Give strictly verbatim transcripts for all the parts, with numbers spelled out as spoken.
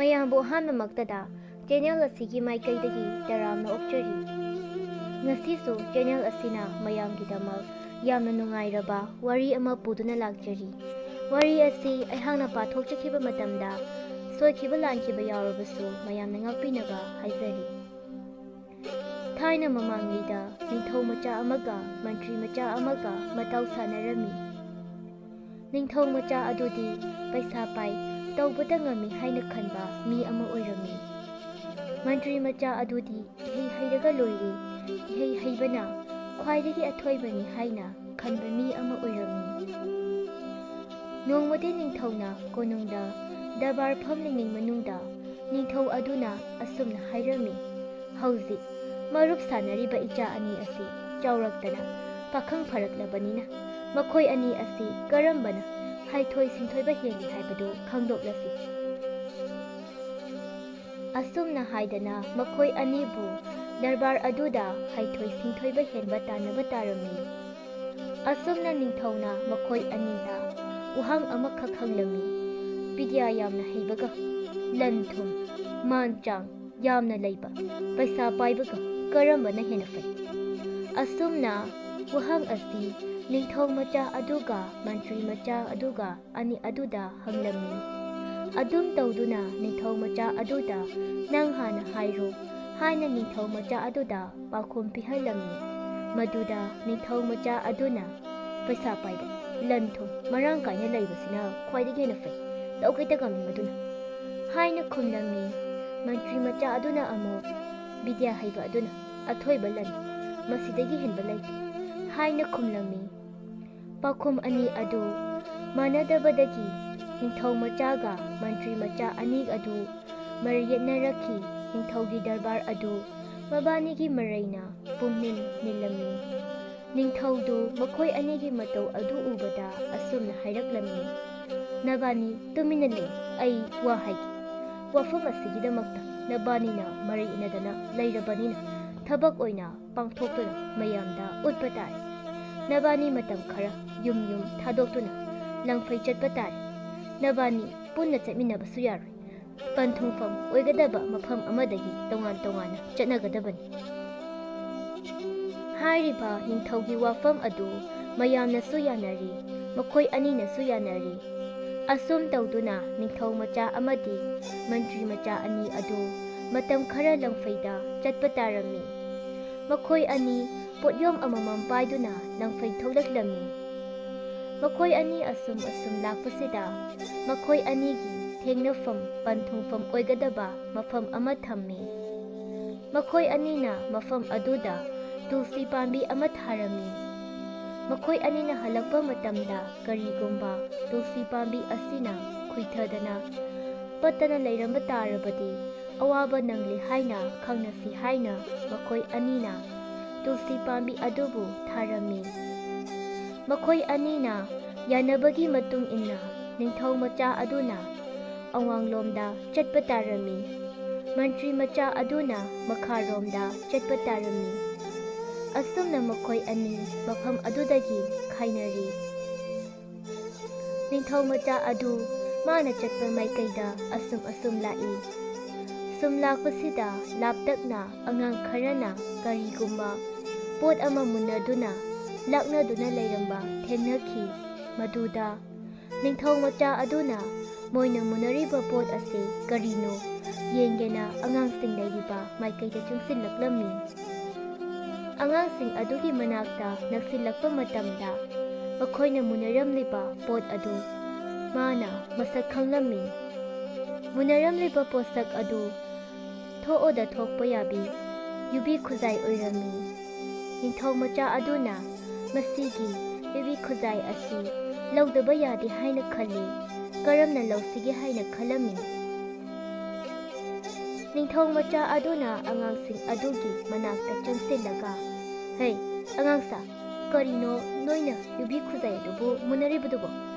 ꯃꯌꯥꯝꯕꯨ ꯑꯍꯥꯟꯕꯃꯛꯇꯗ ꯆꯦꯅꯦꯜ ꯑꯁꯤꯒꯤ ꯃꯥꯏꯀꯩꯗꯒꯤ ꯇꯔꯥꯝꯅ ꯑꯣꯛꯆꯔꯤ꯫ ꯉꯁꯤꯁꯨ ꯆꯦꯅꯦꯜ ꯑꯁꯤꯅ ꯃꯌꯥꯝꯒꯤꯗꯃꯛ ꯌꯥꯝꯅ ꯅꯨꯡꯉꯥꯏꯔꯕ ꯋꯥꯔꯤ ꯑꯃ ꯄꯨꯗꯨꯅ ꯂꯥꯛꯆꯔꯤ꯫ ꯋꯥꯔꯤ ꯑꯁꯤ ꯑꯩꯍꯥꯛꯅ ꯄꯥꯊꯣꯛꯆꯈꯤꯕ ꯃꯇꯝꯗ ꯁꯣꯏꯈꯤꯕ ꯂꯥꯟꯈꯤꯕ ꯌꯥꯎꯔꯕꯁꯨ ꯃꯌꯥꯝꯅ ꯉꯥꯛꯄꯤꯅꯕ ꯍꯥꯏꯖꯔꯤ꯫ ꯊꯥꯏꯅ ꯃꯃꯥꯡꯉꯩꯗ ꯅꯤꯡꯊꯧ ꯃꯆꯥ ꯑꯃꯒ ꯃꯟꯇ꯭ꯔꯤ ꯃꯆꯥ ꯑꯃꯒ ꯃꯇꯥꯎ ꯁꯥꯟꯅꯔꯝꯃꯤ꯫ ꯅꯤꯡꯊꯧ ꯃꯆꯥ ꯑꯗꯨꯗꯤ ꯄꯩꯁꯥ ꯄꯥꯏ, ꯇꯧꯕꯇ ꯉꯝꯃꯤ ꯍꯥꯏꯅ ꯈꯟꯕ ꯃꯤ ꯑꯃ ꯑꯣꯏꯔꯝꯃꯤ꯫ ꯃꯟꯇ꯭ꯔꯤ ꯃꯆꯥ ꯑꯗꯨꯗꯤ ꯏꯍꯩ ꯍꯩꯔꯒ ꯂꯣꯏꯔꯦ, ꯏꯍꯩ ꯍꯩꯕꯅ ꯈ꯭ꯋꯥꯏꯗꯒꯤ ꯑꯊꯣꯏꯕꯅꯤ ꯍꯥꯏꯅ ꯈꯟꯕ ꯃꯤ ꯑꯃ ꯑꯣꯏꯔꯝꯃꯤ꯫ ꯅꯣꯡꯃꯗꯤ ꯅꯤꯡꯊꯧꯅ ꯀꯣꯅꯨꯡꯗ ꯗꯔꯕꯥꯔ ꯐꯝꯂꯤꯉꯩ ꯃꯅꯨꯡꯗ ꯅꯤꯡꯊꯧ ꯑꯗꯨꯅ ꯑꯁꯨꯝꯅ ꯍꯥꯏꯔꯝꯃꯤ, "ꯍꯧꯖꯤꯛ ꯃꯔꯨꯞ ꯁꯥꯟꯅꯔꯤꯕ ꯏꯆꯥ ꯑꯅꯤ ꯑꯁꯤ ꯆꯥꯎꯔꯛꯇꯅ ꯄꯥꯈꯪ ꯐꯔꯛꯂꯕꯅꯤꯅ ꯃꯈꯣꯏ ꯑꯅꯤ ꯑꯁꯤ ꯀꯔꯝꯕꯅ ꯍꯩꯊꯣꯏ ꯁꯤꯡꯊꯣꯏꯕ ꯍꯦꯜꯂꯤ ꯍꯥꯏꯕꯗꯨ ꯈꯪꯗꯣꯛꯂꯁꯤ꯫" ꯑꯁꯨꯝꯅ ꯍꯥꯏꯗꯅ ꯃꯈꯣꯏ ꯑꯅꯤꯕꯨ ꯗꯔꯕꯥꯔ ꯑꯗꯨꯗ ꯍꯩꯊꯣꯏ ꯁꯤꯡꯊꯣꯏꯕ ꯍꯦꯟꯕ ꯇꯥꯟꯅꯕ ꯇꯥꯔꯝꯃꯤ꯫ ꯑꯁꯨꯝꯅ ꯅꯤꯡꯊꯧꯅ ꯃꯈꯣꯏ ꯑꯅꯤꯗ ꯋꯥꯍꯪ ꯑꯃꯈꯛ ꯍꯪꯂꯝꯃꯤ, "ꯕꯤꯗ꯭ꯌꯥ ꯌꯥꯝꯅ ꯍꯩꯕꯒ ꯂꯟ ꯊꯨꯝ, ꯃꯥꯟ ꯆꯥꯡ ꯌꯥꯝꯅ ꯂꯩꯕ ꯄꯩꯁꯥ ꯄꯥꯏꯕꯒ ꯀꯔꯝꯕꯅ ꯍꯦꯟꯅ ꯐꯩ?" ꯑꯁꯨꯝꯅ ꯋꯥꯍꯪ ꯑꯁꯤ ꯅꯤꯡꯊꯧ ꯃꯆꯥ ꯑꯗꯨꯒ ꯃꯟꯇ꯭ꯔꯤ ꯃꯆꯥ ꯑꯗꯨꯒ ꯑꯅꯤ ꯑꯗꯨꯗ ꯍꯪꯂꯝꯃꯤ꯫ ꯑꯗꯨꯝ ꯇꯧꯗꯨꯅ ꯅꯤꯡꯊꯧ ꯃꯆꯥ ꯑꯗꯨꯗ "ꯅꯪ ꯍꯥꯟꯅ ꯍꯥꯏꯔꯣ" ꯍꯥꯏꯅ ꯅꯤꯡꯊꯧ ꯃꯆꯥ ꯑꯗꯨꯗ ꯄꯥꯎꯈꯨꯝ ꯄꯤꯍꯜꯂꯝꯃꯤ꯫ ꯃꯗꯨꯗ ꯅꯤꯡꯊꯧ ꯃꯆꯥ ꯑꯗꯨꯅ "ꯄꯩꯁꯥ ꯄꯥꯏꯕ, ꯂꯟ ꯊꯨꯝ ꯃꯔꯥꯡ ꯀꯥꯏꯅ ꯂꯩꯕꯁꯤꯅ ꯈ꯭ꯋꯥꯏꯗꯒꯤ ꯍꯦꯟꯅ ꯐꯩ, ꯇꯧꯒꯦꯇ ꯉꯝꯃꯤ ꯃꯗꯨꯅ" ꯍꯥꯏꯅ ꯈꯨꯝꯂꯝꯃꯤ꯫ ꯃꯟꯇ꯭ꯔꯤ ꯃꯆꯥ ꯑꯗꯨꯅ ꯑꯃꯨꯛ "ꯕꯤꯗ꯭ꯌꯥ ꯍꯩꯕ ꯑꯗꯨꯅ ꯑꯊꯣꯏꯕ ꯂꯟ, ꯃꯁꯤꯗꯒꯤ ꯍꯦꯟꯕ ꯂꯩꯇꯦ" ꯍꯥꯏꯅ ꯈꯨꯝꯂꯝꯃꯤ꯫ ꯄꯥꯎꯈꯨꯝ ꯑꯅꯤ ꯑꯗꯨ ꯃꯥꯟꯅꯗꯕꯗꯒꯤ ꯅꯤꯡꯊꯧ ꯃꯆꯥꯒ ꯃꯟꯇ꯭ꯔꯤ ꯃꯆꯥ ꯑꯅꯤ ꯑꯗꯨ ꯃꯔꯩ ꯌꯦꯠꯅꯔꯛꯈꯤ꯫ ꯅꯤꯡꯊꯧꯒꯤ ꯗꯔꯕꯥꯔ ꯑꯗꯨ ꯃꯕꯥꯅꯤꯒꯤ ꯃꯔꯩꯅ ꯄꯨꯝꯅꯤꯜ ꯅꯤꯜꯂꯝꯃꯤ꯫ ꯅꯤꯡꯊꯧꯗꯨ ꯃꯈꯣꯏ ꯑꯅꯤꯒꯤ ꯃꯇꯧ ꯑꯗꯨ ꯎꯕꯗ ꯑꯁꯨꯝꯅ ꯍꯥꯏꯔꯛꯂꯝꯃꯤ, "ꯅꯕꯥꯅꯤ ꯇꯨꯃꯤꯟꯅ ꯂꯩ, ꯑꯩ ꯋꯥ ꯍꯥꯏꯒꯦ꯫ ꯋꯥꯐꯝ ꯑꯁꯤꯒꯤꯗꯃꯛꯇ ꯅꯕꯥꯅꯤꯅ ꯃꯔꯩ ꯏꯅꯗꯅ ꯂꯩꯔꯕꯅꯤꯅ ꯊꯕꯛ ꯑꯣꯏꯅ ꯄꯥꯡꯊꯣꯛꯇꯨꯅ ꯃꯌꯥꯝꯗ ꯎꯠꯄ ꯇꯥꯔꯦ꯫ ꯅꯕꯥꯅꯤ ꯃꯇꯝ ꯈꯔ ꯌꯨꯝ ꯌꯨꯝ ꯊꯥꯗꯣꯛꯇꯨꯅ ꯂꯪꯐꯩ ꯆꯠꯄ ꯇꯥꯔꯦ꯫ ꯅꯕꯥꯅꯤ ꯄꯨꯟꯅ ꯆꯠꯃꯤꯟꯅꯕꯁꯨ ꯌꯥꯔꯣꯏ꯫ ꯄꯟꯊꯨꯡꯐꯝ ꯑꯣꯏꯒꯗꯕ ꯃꯐꯝ ꯑꯃꯗꯒꯤ ꯇꯣꯉꯥꯟ ꯇꯣꯉꯥꯟꯅ ꯆꯠꯅꯒꯗꯕꯅꯤ꯫ ꯍꯥꯏꯔꯤꯕ ꯅꯤꯡꯊꯧꯒꯤ ꯋꯥꯐꯝ ꯑꯗꯨ ꯃꯌꯥꯝꯅꯁꯨ ꯌꯥꯅꯔꯤ, ꯃꯈꯣꯏ ꯑꯅꯤꯅꯁꯨ ꯌꯥꯅꯔꯤ꯫ ꯑꯁꯨꯝ ꯇꯧꯗꯨꯅ ꯅꯤꯡꯊꯧ ꯃꯆꯥ ꯑꯃꯗꯤ ꯃꯟꯇ꯭ꯔꯤ ꯃꯆꯥ ꯑꯅꯤ ꯑꯗꯨ ꯃꯇꯝ ꯈꯔ ꯂꯪꯐꯩꯗ ꯆꯠꯄ ꯇꯥꯔꯝꯃꯤ꯫ ꯃꯈꯣꯏ ꯑꯅꯤ ꯄꯣꯠꯌꯣꯝ ꯑꯃꯃꯝ ꯄꯥꯏꯗꯨꯅ ꯂꯪꯐꯩ ꯊꯣꯛꯂꯛꯂꯝꯃꯤ꯫ ꯃꯈꯣꯏ ꯑꯅꯤ ꯑꯁꯨꯝ ꯑꯁꯨꯝ ꯂꯥꯛꯄꯁꯤꯗ ꯃꯈꯣꯏ ꯑꯅꯤꯒꯤ ꯊꯦꯡꯅꯐꯝ ꯄꯟꯊꯨꯡꯐꯝ ꯑꯣꯏꯒꯗꯕ ꯃꯐꯝ ꯑꯃ ꯊꯝꯃꯤ꯫ ꯃꯈꯣꯏ ꯑꯅꯤꯅ ꯃꯐꯝ ꯑꯗꯨꯗ ꯇꯨꯜꯁꯤ ꯄꯥꯝꯕꯤ ꯑꯃ ꯊꯥꯔꯝꯃꯤ꯫ ꯃꯈꯣꯏ ꯑꯅꯤꯅ ꯍꯜꯂꯛꯄ ꯃꯇꯝꯗ ꯀꯔꯤꯒꯨꯝꯕ ꯇꯨꯜꯁꯤ ꯄꯥꯝꯕꯤ ꯑꯁꯤꯅ ꯈꯨꯏꯊꯗꯅ ꯄꯠꯇꯅ ꯂꯩꯔꯝꯕ ꯇꯥꯔꯕꯗꯤ ꯑꯋꯥꯕ ꯅꯪꯂꯤ ꯍꯥꯏꯅ ꯈꯪꯅꯁꯤ ꯍꯥꯏꯅ ꯃꯈꯣꯏ ꯑꯅꯤꯅ ꯇꯨꯜꯁꯤ ꯄꯥꯝꯕꯤ ꯑꯗꯨꯕꯨ ꯊꯥꯔꯝꯃꯤ꯫ ꯃꯈꯣꯏ ꯑꯅꯤꯅ ꯌꯥꯅꯕꯒꯤ ꯃꯇꯨꯡ ꯏꯟꯅ ꯅꯤꯡꯊꯧ ꯃꯆꯥ ꯑꯗꯨꯅ ꯑꯋꯥꯡꯂꯣꯝꯗ ꯆꯠꯄ ꯇꯥꯔꯝꯃꯤ꯫ ꯃꯟꯇ꯭ꯔꯤ ꯃꯆꯥ ꯑꯗꯨꯅ ꯃꯈꯥꯔꯣꯝꯗ ꯆꯠꯄ ꯇꯥꯔꯝꯃꯤ꯫ ꯑꯁꯨꯝꯅ ꯃꯈꯣꯏ ꯑꯅꯤ ꯃꯐꯝ ꯑꯗꯨꯗꯒꯤ ꯈꯥꯏꯅꯔꯤ꯫ ꯅꯤꯡꯊꯧ ꯃꯆꯥ ꯑꯗꯨ ꯃꯥꯅ ꯆꯠꯄ ꯃꯥꯏꯀꯩꯗ ꯑꯁꯨꯝ ꯑꯁꯨꯝ ꯂꯥꯛꯏ꯫ ꯁꯨꯝ ꯂꯥꯛꯄꯁꯤꯗ ꯂꯥꯞꯇꯛꯅ ꯑꯉꯥꯡ ꯈꯔꯅ ꯀꯔꯤꯒꯨꯝꯕ ꯄꯣꯠ ꯑꯃ ꯃꯨꯟꯅꯗꯨꯅ ꯂꯥꯛꯅꯗꯨꯅ ꯂꯩꯔꯝꯕ ꯊꯦꯡꯅꯈꯤ꯫ ꯃꯗꯨꯗ ꯅꯤꯡꯊꯧ ꯃꯆꯥ ꯑꯗꯨꯅ ꯃꯣꯏꯅ ꯃꯨꯟꯅꯔꯤꯕ ꯄꯣꯠ ꯑꯁꯤ ꯀꯔꯤꯅꯣ ꯌꯦꯡꯒꯦꯅ ꯑꯉꯥꯡꯁꯤꯡ ꯂꯩꯔꯤꯕ ꯃꯥꯏꯀꯩꯗ ꯆꯪꯁꯤꯜꯂꯛꯂꯝꯃꯤ꯫ ꯑꯉꯥꯡꯁꯤꯡ ꯑꯗꯨꯒꯤ ꯃꯅꯥꯛꯇ ꯅꯛꯁꯤꯜꯂꯛꯄ ꯃꯇꯝꯗ ꯃꯈꯣꯏꯅ ꯃꯨꯟꯅꯔꯝꯂꯤꯕ ꯄꯣꯠ ꯑꯗꯨ ꯃꯥꯅ ꯃꯁꯛ ꯈꯪꯂꯝꯃꯤ꯫ ꯃꯨꯟꯅꯔꯝꯂꯤꯕ ꯄꯣꯠꯁꯛ ꯑꯗꯨ ꯊꯣꯛꯑꯣꯗ ꯊꯣꯛꯄ ꯌꯥꯕꯤ ꯌꯨꯕꯤ ꯈꯨꯖꯥꯏ ꯑꯣꯏꯔꯝꯃꯤ꯫ ꯅꯤꯡꯊꯧ ꯃꯆꯥ ꯑꯗꯨꯅ ꯃꯁꯤꯒꯤ ꯌꯨꯕꯤ ꯈꯨꯖꯥꯏ ꯑꯁꯤ ꯂꯧꯗꯕ ꯌꯥꯗꯦ ꯍꯥꯏꯅ ꯈꯜꯂꯤ꯫ ꯀꯔꯝꯅ ꯂꯧꯁꯤꯒꯦ ꯍꯥꯏꯅ ꯈꯜꯂꯝꯃꯤ꯫ ꯅꯤꯡꯊꯧ ꯃꯆꯥ ꯑꯗꯨꯅ ꯑꯉꯥꯡꯁꯤꯡ ꯑꯗꯨꯒꯤ ꯃꯅꯥꯛꯇ ꯆꯪꯁꯤꯜꯂꯒ, "ꯍꯩ, ꯑꯉꯥꯡꯁꯥ, ꯀꯔꯤꯅꯣ ꯅꯣꯏꯅ ꯌꯨꯕꯤ ꯈꯨꯖꯥꯏ ꯑꯗꯨꯕꯨ ꯃꯨꯟꯅꯔꯤꯕꯗꯨꯕꯣ?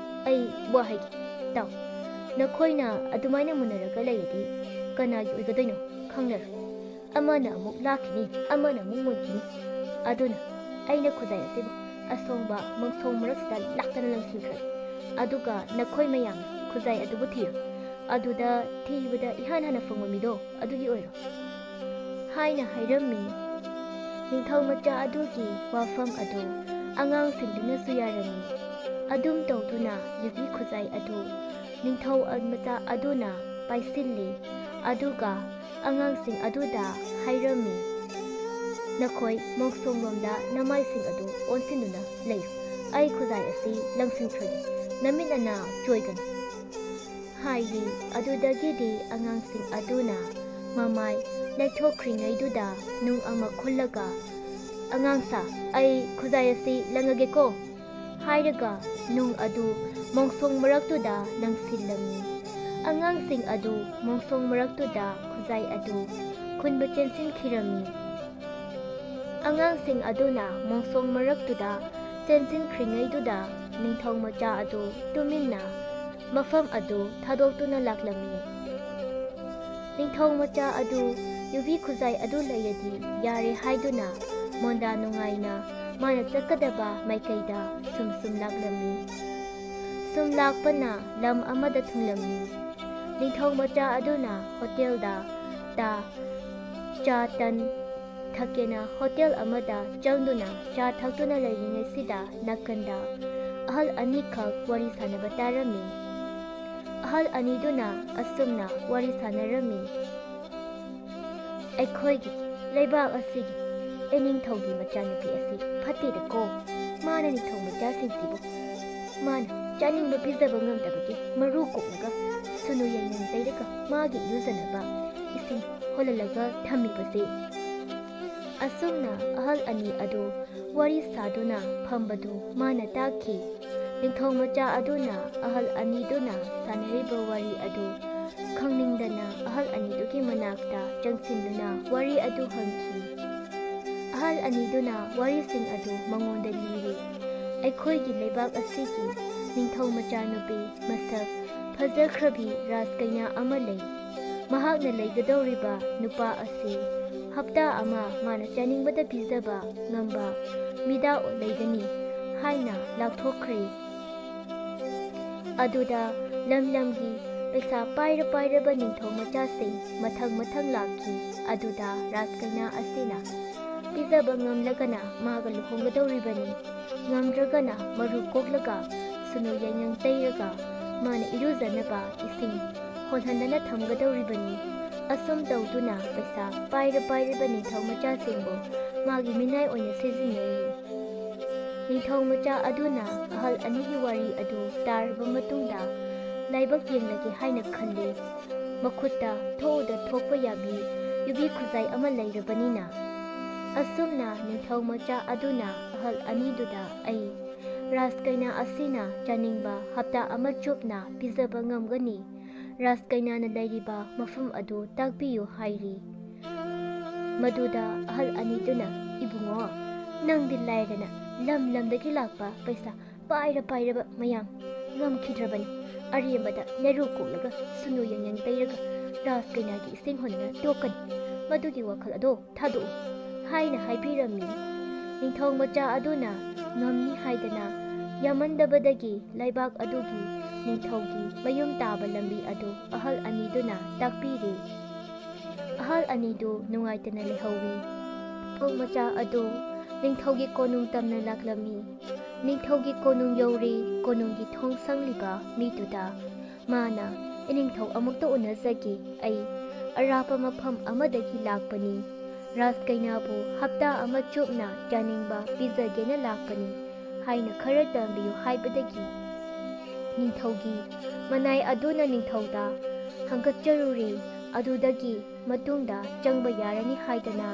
ꯑꯩ ꯋꯥ ꯍꯥꯏꯒꯦ, ꯇꯥꯎ꯫ ꯅꯈꯣꯏꯅ ꯑꯗꯨꯃꯥꯏꯅ ꯃꯨꯟꯅꯔꯒ ꯂꯩꯔꯗꯤ ꯀꯅꯥꯒꯤ ꯑꯣꯏꯒꯗꯣꯏꯅꯣ ꯈꯪꯂꯔꯣꯏ꯫ ꯑꯃꯅ ꯑꯃꯨꯛ ꯂꯥꯛꯈꯤꯅꯤ, ꯑꯃꯅ ꯑꯃꯨꯛ ꯃꯨꯟꯈꯤꯅꯤ꯫ ꯑꯗꯨꯅ ꯑꯩꯅ ꯈꯨꯖꯥꯏ ꯑꯁꯤꯕꯨ ꯑꯁꯣꯡꯕ ꯃꯣꯡꯁꯣꯡ ꯃꯔꯛꯁꯤꯗ ꯂꯥꯛꯇꯅ ꯂꯪꯁꯤꯟꯈ꯭ꯔꯒꯦ꯫ ꯑꯗꯨꯒ ꯅꯈꯣꯏ ꯃꯌꯥꯝ ꯈꯨꯖꯥꯏ ꯑꯗꯨꯕꯨ ꯊꯤꯔꯣ꯫ ꯑꯗꯨꯗ ꯊꯤꯕꯗ ꯏꯍꯥꯟ ꯍꯥꯟꯅ ꯐꯪꯕ ꯃꯤꯗꯣ ꯑꯗꯨꯒꯤ ꯑꯣꯏꯔꯣ" ꯍꯥꯏꯅ ꯍꯥꯏꯔꯝꯃꯤ꯫ ꯅꯤꯡꯊꯧ ꯃꯆꯥ ꯑꯗꯨꯒꯤ ꯋꯥꯐꯝ ꯑꯗꯨ ꯑꯉꯥꯡꯁꯤꯡꯗꯨꯅꯁꯨ ꯌꯥꯔꯝꯃꯤ꯫ ꯑꯗꯨꯝ ꯇꯧꯗꯨꯅ ꯌꯨꯕꯤ ꯈꯨꯖꯥꯏ ꯑꯗꯨ ꯅꯤꯡꯊꯧ ꯃꯆꯥ ꯑꯗꯨꯅ ꯄꯥꯏꯁꯤꯜꯂꯤ, ꯑꯗꯨꯒ ꯑꯉꯥꯡꯁꯤꯡ ꯑꯗꯨꯗ ꯍꯥꯏꯔꯝꯃꯤ, "ꯅꯈꯣꯏ ꯃꯣꯡꯁꯣꯡꯂꯣꯝꯗ ꯅꯃꯥꯏꯁꯤꯡ ꯑꯗꯨ ꯑꯣꯟꯁꯤꯟꯗꯨꯅ ꯂꯩꯌꯨ꯫ ꯑꯩ ꯈꯨꯖꯥꯏ ꯑꯁꯤ ꯂꯪꯁꯤꯟꯈ꯭ꯔꯒꯦ꯫ ꯅꯃꯤꯠ ꯅꯅꯥ ꯆꯣꯏꯒꯅꯨ" ꯍꯥꯏꯔꯤ꯫ ꯑꯗꯨꯗꯒꯤꯗꯤ ꯑꯉꯥꯡꯁꯤꯡ ꯑꯗꯨꯅ ꯃꯃꯥꯏ ꯂꯩꯊꯣꯛꯈ꯭ꯔꯤꯉꯩꯗꯨꯗ ꯅꯨꯡ ꯑꯃ ꯈꯨꯜꯂꯒ, "ꯑꯉꯥꯡꯁꯥ, ꯑꯩ ꯈꯨꯖꯥꯏ ꯑꯁꯤ ꯂꯪꯉꯒꯦꯀꯣ" ꯍꯥꯏꯔꯒ ꯅꯨꯡ ꯑꯗꯨ ꯃꯣꯡꯁꯣꯡ ꯃꯔꯛꯇꯨꯗ ꯂꯪꯁꯤꯜꯂꯝꯃꯤ꯫ ꯑꯉꯥꯡꯁꯤꯡ ꯑꯗꯨ ꯃꯣꯡꯁꯣꯡ ꯃꯔꯛꯇꯨꯗ ꯈꯨꯖꯥꯏ ꯑꯗꯨ ꯈꯨꯟꯕ ꯆꯦꯟꯁꯤꯟꯈꯤꯔꯝꯃꯤ꯫ ꯑꯉꯥꯡꯁꯤꯡ ꯑꯗꯨꯅ ꯃꯣꯡꯁꯣꯡ ꯃꯔꯛꯇꯨꯗ ꯆꯦꯟꯁꯤꯟꯈ꯭ꯔꯤꯉꯩꯗꯨꯗ ꯅꯤꯡꯊꯧ ꯃꯆꯥ ꯑꯗꯨ ꯇꯨꯃꯤꯟꯅ ꯃꯐꯝ ꯑꯗꯨ ꯊꯥꯗꯣꯛꯇꯨꯅ ꯂꯥꯛꯂꯝꯃꯤ꯫ ꯅꯤꯡꯊꯧ ꯃꯆꯥ ꯑꯗꯨ ꯌꯨꯕꯤ ꯈꯨꯖꯥꯏ ꯑꯗꯨ ꯂꯩꯔꯗꯤ ꯌꯥꯔꯦ ꯍꯥꯏꯗꯨꯅ ꯃꯣꯟꯗꯥ ꯅꯨꯡꯉꯥꯏꯅ ꯃꯥꯅ ꯆꯠꯀꯗꯕ ꯃꯥꯏꯀꯩꯗ ꯁꯨꯝ ꯁꯨꯝ ꯂꯥꯛꯂꯝꯃꯤ꯫ ꯁꯨꯝ ꯂꯥꯛꯄꯅ ꯂꯝ ꯑꯃꯗ ꯊꯨꯡꯂꯝꯃꯤ꯫ ꯅꯤꯡꯊꯧ ꯃꯆꯥ ꯑꯗꯨꯅ ꯍꯣꯇꯦꯜꯗ ꯇꯥ, ꯆꯥ, ꯇꯟ ꯊꯛꯀꯦꯅ ꯍꯣꯇꯦꯜ ꯑꯃꯗ ꯆꯪꯗꯨꯅ ꯆꯥ ꯊꯛꯇꯨꯅ ꯂꯩꯔꯤꯉꯩꯁꯤꯗ ꯅꯥꯀꯟꯗ ꯑꯍꯜ ꯑꯅꯤꯈꯛ ꯋꯥꯔꯤ ꯁꯥꯟꯅꯕ ꯇꯥꯔꯝꯃꯤ꯫ ꯑꯍꯜ ꯑꯅꯤꯗꯨꯅ ꯑꯁꯨꯝꯅ ꯋꯥꯔꯤ ꯁꯥꯟꯅꯔꯝꯃꯤ, "ꯑꯩꯈꯣꯏꯒꯤ ꯂꯩꯕꯥꯛ ꯑꯁꯤꯒꯤ ꯏꯅꯤꯡꯊꯧꯒꯤ ꯃꯆꯥꯅꯨꯄꯤ ꯑꯁꯤ ꯐꯠꯇꯦꯗꯀꯣ꯫ ꯃꯥꯅ ꯅꯤꯡꯊꯧ ꯃꯆꯥꯁꯤꯡꯁꯤꯕꯨ ꯃꯥꯅ ꯆꯥꯅꯤꯡꯕ ꯄꯤꯖꯕ ꯉꯝꯗꯕꯒꯤ ꯃꯔꯨ ꯀꯣꯛꯂꯒ ꯁꯨꯅꯨ ꯌꯥꯏꯉꯪ ꯇꯩꯔꯒ ꯃꯥꯒꯤ ꯏꯔꯨꯖꯅꯕ ꯏꯁꯤꯡ ꯍꯣꯜꯍꯜꯂꯒ ꯊꯝꯃꯤꯕꯁꯦ"꯫ ꯑꯁꯨꯝꯅ ꯑꯍꯜ ꯑꯅꯤ ꯑꯗꯨ ꯋꯥꯔꯤ ꯁꯥꯗꯨꯅ ꯐꯝꯕꯗꯨ ꯃꯥꯅ ꯇꯥꯈꯤ꯫ ꯅꯤꯡꯊꯧ ꯃꯆꯥ ꯑꯗꯨꯅ ꯑꯍꯜ ꯑꯅꯤꯗꯨꯅ ꯁꯥꯟꯅꯔꯤꯕ ꯋꯥꯔꯤ ꯑꯗꯨ ꯈꯪꯅꯤꯡꯗꯅ ꯑꯍꯜ ꯑꯅꯤꯗꯨꯒꯤ ꯃꯅꯥꯛꯇ ꯆꯪꯁꯤꯟꯗꯨꯅ ꯋꯥꯔꯤ ꯑꯗꯨ ꯍꯪꯈꯤ꯫ ꯑꯍꯜ ꯑꯅꯤꯗꯨꯅ ꯋꯥꯔꯤꯁꯤꯡ ꯑꯗꯨ ꯃꯉꯣꯟꯗ ꯂꯤꯔꯤ꯫ ꯑꯩꯈꯣꯏꯒꯤ ꯂꯩꯕꯥꯛ ꯑꯁꯤꯒꯤ ꯅꯤꯡꯊꯧ ꯃꯆꯥꯅꯨꯄꯤ ꯃꯁꯛ ꯐꯖꯈ꯭ꯔꯕꯤ ꯔꯥꯖꯀꯩꯅꯥ ꯑꯃ ꯂꯩ꯫ ꯃꯍꯥꯛꯅ ꯂꯩꯒꯗꯧꯔꯤꯕ ꯅꯨꯄꯥ ꯑꯁꯤ ꯍꯞꯇꯥ ꯑꯃ ꯃꯥꯅ ꯆꯥꯅꯤꯡꯕꯗ ꯄꯤꯖꯕ ꯉꯝꯕ ꯃꯤꯗꯥ ꯂꯩꯒꯅꯤ ꯍꯥꯏꯅ ꯂꯥꯎꯊꯣꯛꯈ꯭ꯔꯦ꯫ ꯑꯗꯨꯗ ꯂꯝ ꯂꯝꯒꯤ ꯄꯩꯁꯥ ꯄꯥꯏꯔ ꯄꯥꯏꯔꯕ ꯅꯤꯡꯊꯧ ꯃꯆꯥꯁꯤꯡ ꯃꯊꯪ ꯃꯊꯪ ꯂꯥꯛꯈꯤ꯫ ꯑꯗꯨꯗ ꯔꯥꯖꯀꯩꯅꯥ ꯑꯁꯤꯅ ꯄꯤꯖꯕ ꯉꯝꯂꯒꯅ ꯃꯥꯒ ꯂꯨꯍꯣꯡꯒꯗꯧꯔꯤꯕꯅꯤ, ꯉꯝꯗ꯭ꯔꯒꯅ ꯃꯔꯨ ꯀꯣꯛꯂꯒ ꯁꯨꯅꯨ ꯌꯥꯏꯉꯪ ꯇꯩꯔꯒ ꯃꯥꯅ ꯏꯔꯨꯖꯅꯕ ꯏꯁꯤꯡ ꯍꯣꯜꯍꯟꯗꯅ ꯊꯝꯒꯗꯧꯔꯤꯕꯅꯤ꯫ ꯑꯁꯨꯝ ꯇꯧꯗꯨꯅ ꯄꯩꯁꯥ ꯄꯥꯏꯔ ꯄꯥꯏꯔꯕ ꯅꯤꯡꯊꯧ ꯃꯆꯥꯁꯤꯡꯕꯨ ꯃꯥꯒꯤ ꯃꯤꯅꯥꯏ ꯑꯣꯏꯅ ꯁꯤꯖꯤꯟꯅꯔꯤ꯫ ꯅꯤꯡꯊꯧ ꯃꯆꯥ ꯑꯗꯨꯅ ꯑꯍꯜ ꯑꯅꯤꯒꯤ ꯋꯥꯔꯤ ꯑꯗꯨ ꯇꯥꯔꯕ ꯃꯇꯨꯡꯗ ꯂꯥꯏꯕꯛ ꯌꯦꯡꯂꯒꯦ ꯍꯥꯏꯅ ꯈꯜꯂꯤ꯫ ꯃꯈꯨꯠꯇ ꯊꯣꯛꯎꯗ ꯊꯣꯛꯄ ꯌꯥꯕꯤ ꯌꯨꯕꯤ ꯈꯨꯖꯥꯏ ꯑꯃ ꯂꯩꯔꯕꯅꯤꯅ꯫ ꯑꯁꯨꯝꯅ ꯅꯤꯡꯊꯧ ꯃꯆꯥ ꯑꯗꯨꯅ ꯑꯍꯜ ꯑꯅꯤꯗꯨꯗ ꯑꯩ ꯔꯥꯖꯀꯩꯅꯥ ꯑꯁꯤꯅ ꯆꯥꯅꯤꯡꯕ ꯍꯞꯇꯥ ꯑꯃ ꯆꯨꯞꯅ ꯄꯤꯖꯕ ꯉꯝꯒꯅꯤ꯫ ꯔꯥꯖꯀꯩꯅꯥꯅ ꯂꯩꯔꯤꯕ ꯃꯐꯝ ꯑꯗꯨ ꯇꯥꯛꯄꯤꯌꯨ ꯍꯥꯏꯔꯤ꯫ ꯃꯗꯨꯗ ꯑꯍꯜ ꯑꯅꯤꯗꯨꯅ, "ꯏꯕꯨꯡꯉꯣ, ꯅꯪꯗꯤ ꯂꯥꯏꯔꯅ ꯂꯝ ꯂꯝꯗꯒꯤ ꯂꯥꯛꯄ ꯄꯩꯁꯥ ꯄꯥꯏꯔ ꯄꯥꯏꯔꯕ ꯃꯌꯥꯝ ꯉꯝꯈꯤꯗ꯭ꯔꯕꯅꯤ꯫ ꯑꯔꯦꯝꯕꯗ ꯅꯦꯔꯨ ꯀꯣꯛꯂꯒ ꯁꯨꯅꯨ ꯌꯦꯡꯌꯪ ꯇꯩꯔꯒ ꯔꯥꯖ ꯀꯩꯅꯥꯒꯤ ꯏꯁꯤꯡ ꯍꯣꯟꯗꯅ ꯇꯣꯛꯀꯅꯤ꯫ ꯃꯗꯨꯒꯤ ꯋꯥꯈꯜ ꯑꯗꯣ ꯊꯥꯗꯣꯛꯎ" ꯍꯥꯏꯅ ꯍꯥꯏꯕꯤꯔꯝꯃꯤ꯫ ꯅꯤꯡꯊꯧ ꯃꯆꯥ ꯑꯗꯨꯅ ꯉꯝꯅꯤ ꯍꯥꯏꯗꯅ ꯌꯥꯃꯟꯗꯕꯗꯒꯤ ꯂꯩꯕꯥꯛ ꯑꯗꯨꯒꯤ ꯅꯤꯡꯊꯧꯒꯤ ꯃꯌꯨꯝ ꯇꯥꯕ ꯂꯝꯕꯤ ꯑꯗꯨ ꯑꯍꯜ ꯑꯅꯤꯗꯨꯅ ꯇꯥꯛꯄꯤꯔꯤ꯫ ꯑꯍꯜ ꯑꯅꯤꯗꯨ ꯅꯨꯡꯉꯥꯏꯇꯅ ꯂꯩꯍꯧꯋꯤ꯫ ꯅꯤꯡꯊꯧ ꯃꯆꯥ ꯑꯗꯨ ꯅꯤꯡꯊꯧꯒꯤ ꯀꯣꯅꯨꯡ ꯇꯝꯅ ꯂꯥꯛꯂꯝꯃꯤ꯫ ꯅꯤꯡꯊꯧꯒꯤ ꯀꯣꯅꯨꯡ ꯌꯧꯔꯦ꯫ ꯀꯣꯅꯨꯡꯒꯤ ꯊꯣꯡ ꯁꯪꯂꯤꯕ ꯃꯤꯗꯨꯗ ꯃꯥꯅ, "ꯏꯅꯤꯡꯊꯧ, ꯑꯃꯨꯛꯇ ꯎꯅꯖꯒꯦ꯫ ꯑꯩ ꯑꯔꯥꯞꯄ ꯃꯐꯝ ꯑꯃꯗꯒꯤ ꯂꯥꯛꯄꯅꯤ꯫ ꯔꯥꯖ ꯀꯩꯅꯥꯕꯨ ꯍꯞꯇꯥ ꯑꯃ ꯆꯨꯞꯅ ꯆꯥꯅꯤꯡꯕ ꯄꯤꯖꯒꯦꯅ ꯂꯥꯛꯄꯅꯤ" ꯍꯥꯏꯅ ꯈꯔ ꯇꯝꯕꯤꯌꯨ ꯍꯥꯏꯕꯗꯒꯤ ꯅꯤꯡꯊꯧꯒꯤ ꯃꯅꯥꯏ ꯑꯗꯨꯅ ꯅꯤꯡꯊꯧꯗ ꯍꯪꯒꯠꯆꯔꯨꯔꯦ꯫ ꯑꯗꯨꯗꯒꯤ ꯃꯇꯨꯡꯗ ꯆꯪꯕ ꯌꯥꯔꯅꯤ ꯍꯥꯏꯗꯅ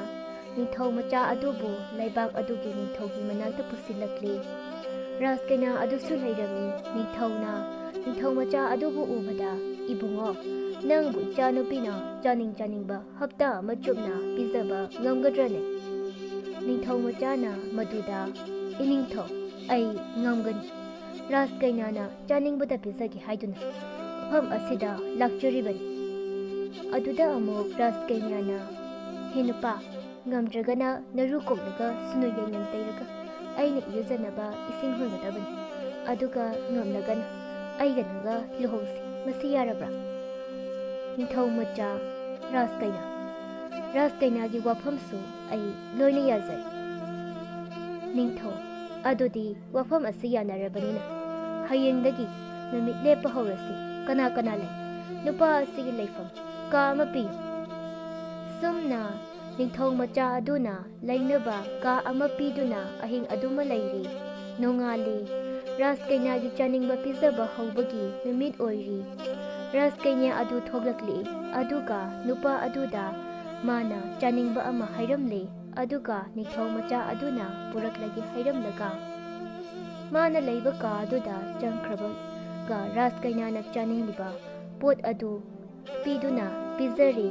ꯅꯤꯡꯊꯧ ꯃꯆꯥ ꯑꯗꯨꯕꯨ ꯂꯩꯕꯥꯛ ꯑꯗꯨꯒꯤ ꯅꯤꯡꯊꯧꯒꯤ ꯃꯅꯥꯛꯇ ꯄꯨꯁꯤꯜꯂꯛꯂꯤ꯫ ꯔꯥꯖ ꯀꯩꯅꯥ ꯑꯗꯨꯁꯨ ꯂꯩꯔꯝꯃꯤ꯫ ꯅꯤꯡꯊꯧꯅ ꯅꯤꯡꯊꯧ ꯃꯆꯥ ꯑꯗꯨꯕꯨ ꯎꯕꯗ, "ꯏꯕꯨꯡꯉꯣ, ꯅꯪꯕꯨ ꯏꯆꯥꯅꯨꯄꯤꯅ ꯆꯥꯅꯤꯡ ꯆꯥꯅꯤꯡꯕ ꯍꯞꯇꯥ ꯑꯃ ꯆꯨꯞꯅ ꯄꯤꯖꯕ ꯉꯝꯒꯗ꯭ꯔꯅꯦ?" ꯅꯤꯡꯊꯧ ꯃꯆꯥꯅ ꯃꯗꯨꯗ, "ꯏꯅꯤꯡꯊꯧ, ꯑꯩ ꯉꯝꯒꯅꯤ꯫ ꯔꯥꯖ ꯀꯩꯅꯥꯅ ꯆꯥꯅꯤꯡꯕꯗ ꯄꯤꯖꯒꯦ ꯍꯥꯏꯗꯨꯅ ꯃꯐꯝ ꯑꯁꯤꯗ ꯂꯥꯛꯆꯔꯤꯕꯅꯤ"꯫ ꯑꯗꯨꯗ ꯑꯃꯨꯛ ꯔꯥꯖ ꯀꯩꯅꯥꯅ, "ꯍꯦ ꯅꯨꯄꯥ, ꯉꯝꯗ꯭ꯔꯒꯅ ꯅꯔꯨ ꯀꯣꯛꯂꯒ ꯁꯨꯅꯨ ꯌꯥꯏꯉꯪ ꯇꯩꯔꯒ ꯑꯩꯅ ꯏꯔꯨꯖꯅꯕ ꯏꯁꯤꯡ ꯍꯣꯟꯒꯗꯕꯅꯤ꯫ ꯑꯗꯨꯒ ꯉꯝꯂꯒꯅ ꯑꯩꯒ ꯅꯪꯒ ꯂꯨꯍꯣꯡꯁꯤ" ꯃꯁꯤ ꯌꯥꯔꯕ꯭ꯔꯥ? ꯅꯤꯡꯊꯧ ꯃꯆꯥ ꯔꯥꯖꯀꯩꯅ, ꯔꯥꯖꯀꯩꯅꯥꯒꯤ ꯋꯥꯐꯝꯁꯨ ꯑꯩ ꯂꯣꯏꯅ ꯌꯥꯖꯩ꯫ ꯅꯤꯡꯊꯧ, ꯑꯗꯨꯗꯤ ꯋꯥꯐꯝ ꯑꯁꯤ ꯌꯥꯅꯔꯕꯅꯤꯅ ꯍꯌꯦꯡꯗꯒꯤ ꯅꯨꯃꯤꯠ ꯂꯦꯞꯄ ꯍꯧꯔꯁꯤ꯫ ꯀꯅꯥ ꯀꯅꯥ ꯂꯩ? ꯅꯨꯄꯥ ꯑꯁꯤꯒꯤ ꯂꯩꯐꯝ ꯀꯥ ꯑꯃ ꯄꯤꯌꯨ꯫ ꯁꯨꯝꯅ ꯅꯤꯡꯊꯧ ꯃꯆꯥ ꯑꯗꯨꯅ ꯂꯩꯅꯕ ꯀꯥ ꯑꯃ ꯄꯤꯗꯨꯅ ꯑꯍꯤꯡ ꯑꯗꯨꯃ ꯂꯩꯔꯤ꯫ ꯅꯣꯡꯉꯥꯜꯂꯤ꯫ ꯔꯥꯖꯀꯩꯅꯥꯒꯤ ꯆꯥꯅꯤꯡꯕ ꯄꯤꯖꯕ ꯍꯧꯕꯒꯤ ꯅꯨꯃꯤꯠ ꯑꯣꯏꯔꯤ꯫ ꯔꯥꯖꯀꯩꯅꯥ ꯑꯗꯨ ꯊꯣꯛꯂꯛꯂꯤ, ꯑꯗꯨꯒ ꯅꯨꯄꯥ ꯑꯗꯨꯗ ꯃꯥꯅ ꯆꯥꯅꯤꯡꯕ ꯑꯃ ꯍꯥꯏꯔꯝꯂꯦ꯫ ꯑꯗꯨꯒ ꯅꯤꯡꯊꯧ ꯃꯆꯥ ꯑꯗꯨꯅ ꯄꯨꯔꯛꯂꯒꯦ ꯍꯥꯏꯔꯝꯂꯒ ꯃꯥꯅ ꯂꯩꯕ ꯀꯥ ꯑꯗꯨꯗ ꯆꯪꯈ꯭ꯔꯕꯒ ꯔꯥꯖꯀꯩꯅꯥꯅ ꯆꯥꯅꯤꯡꯂꯤꯕ ꯄꯣꯠ ꯑꯗꯨ ꯄꯤꯗꯨꯅ ꯄꯤꯖꯔꯤ꯫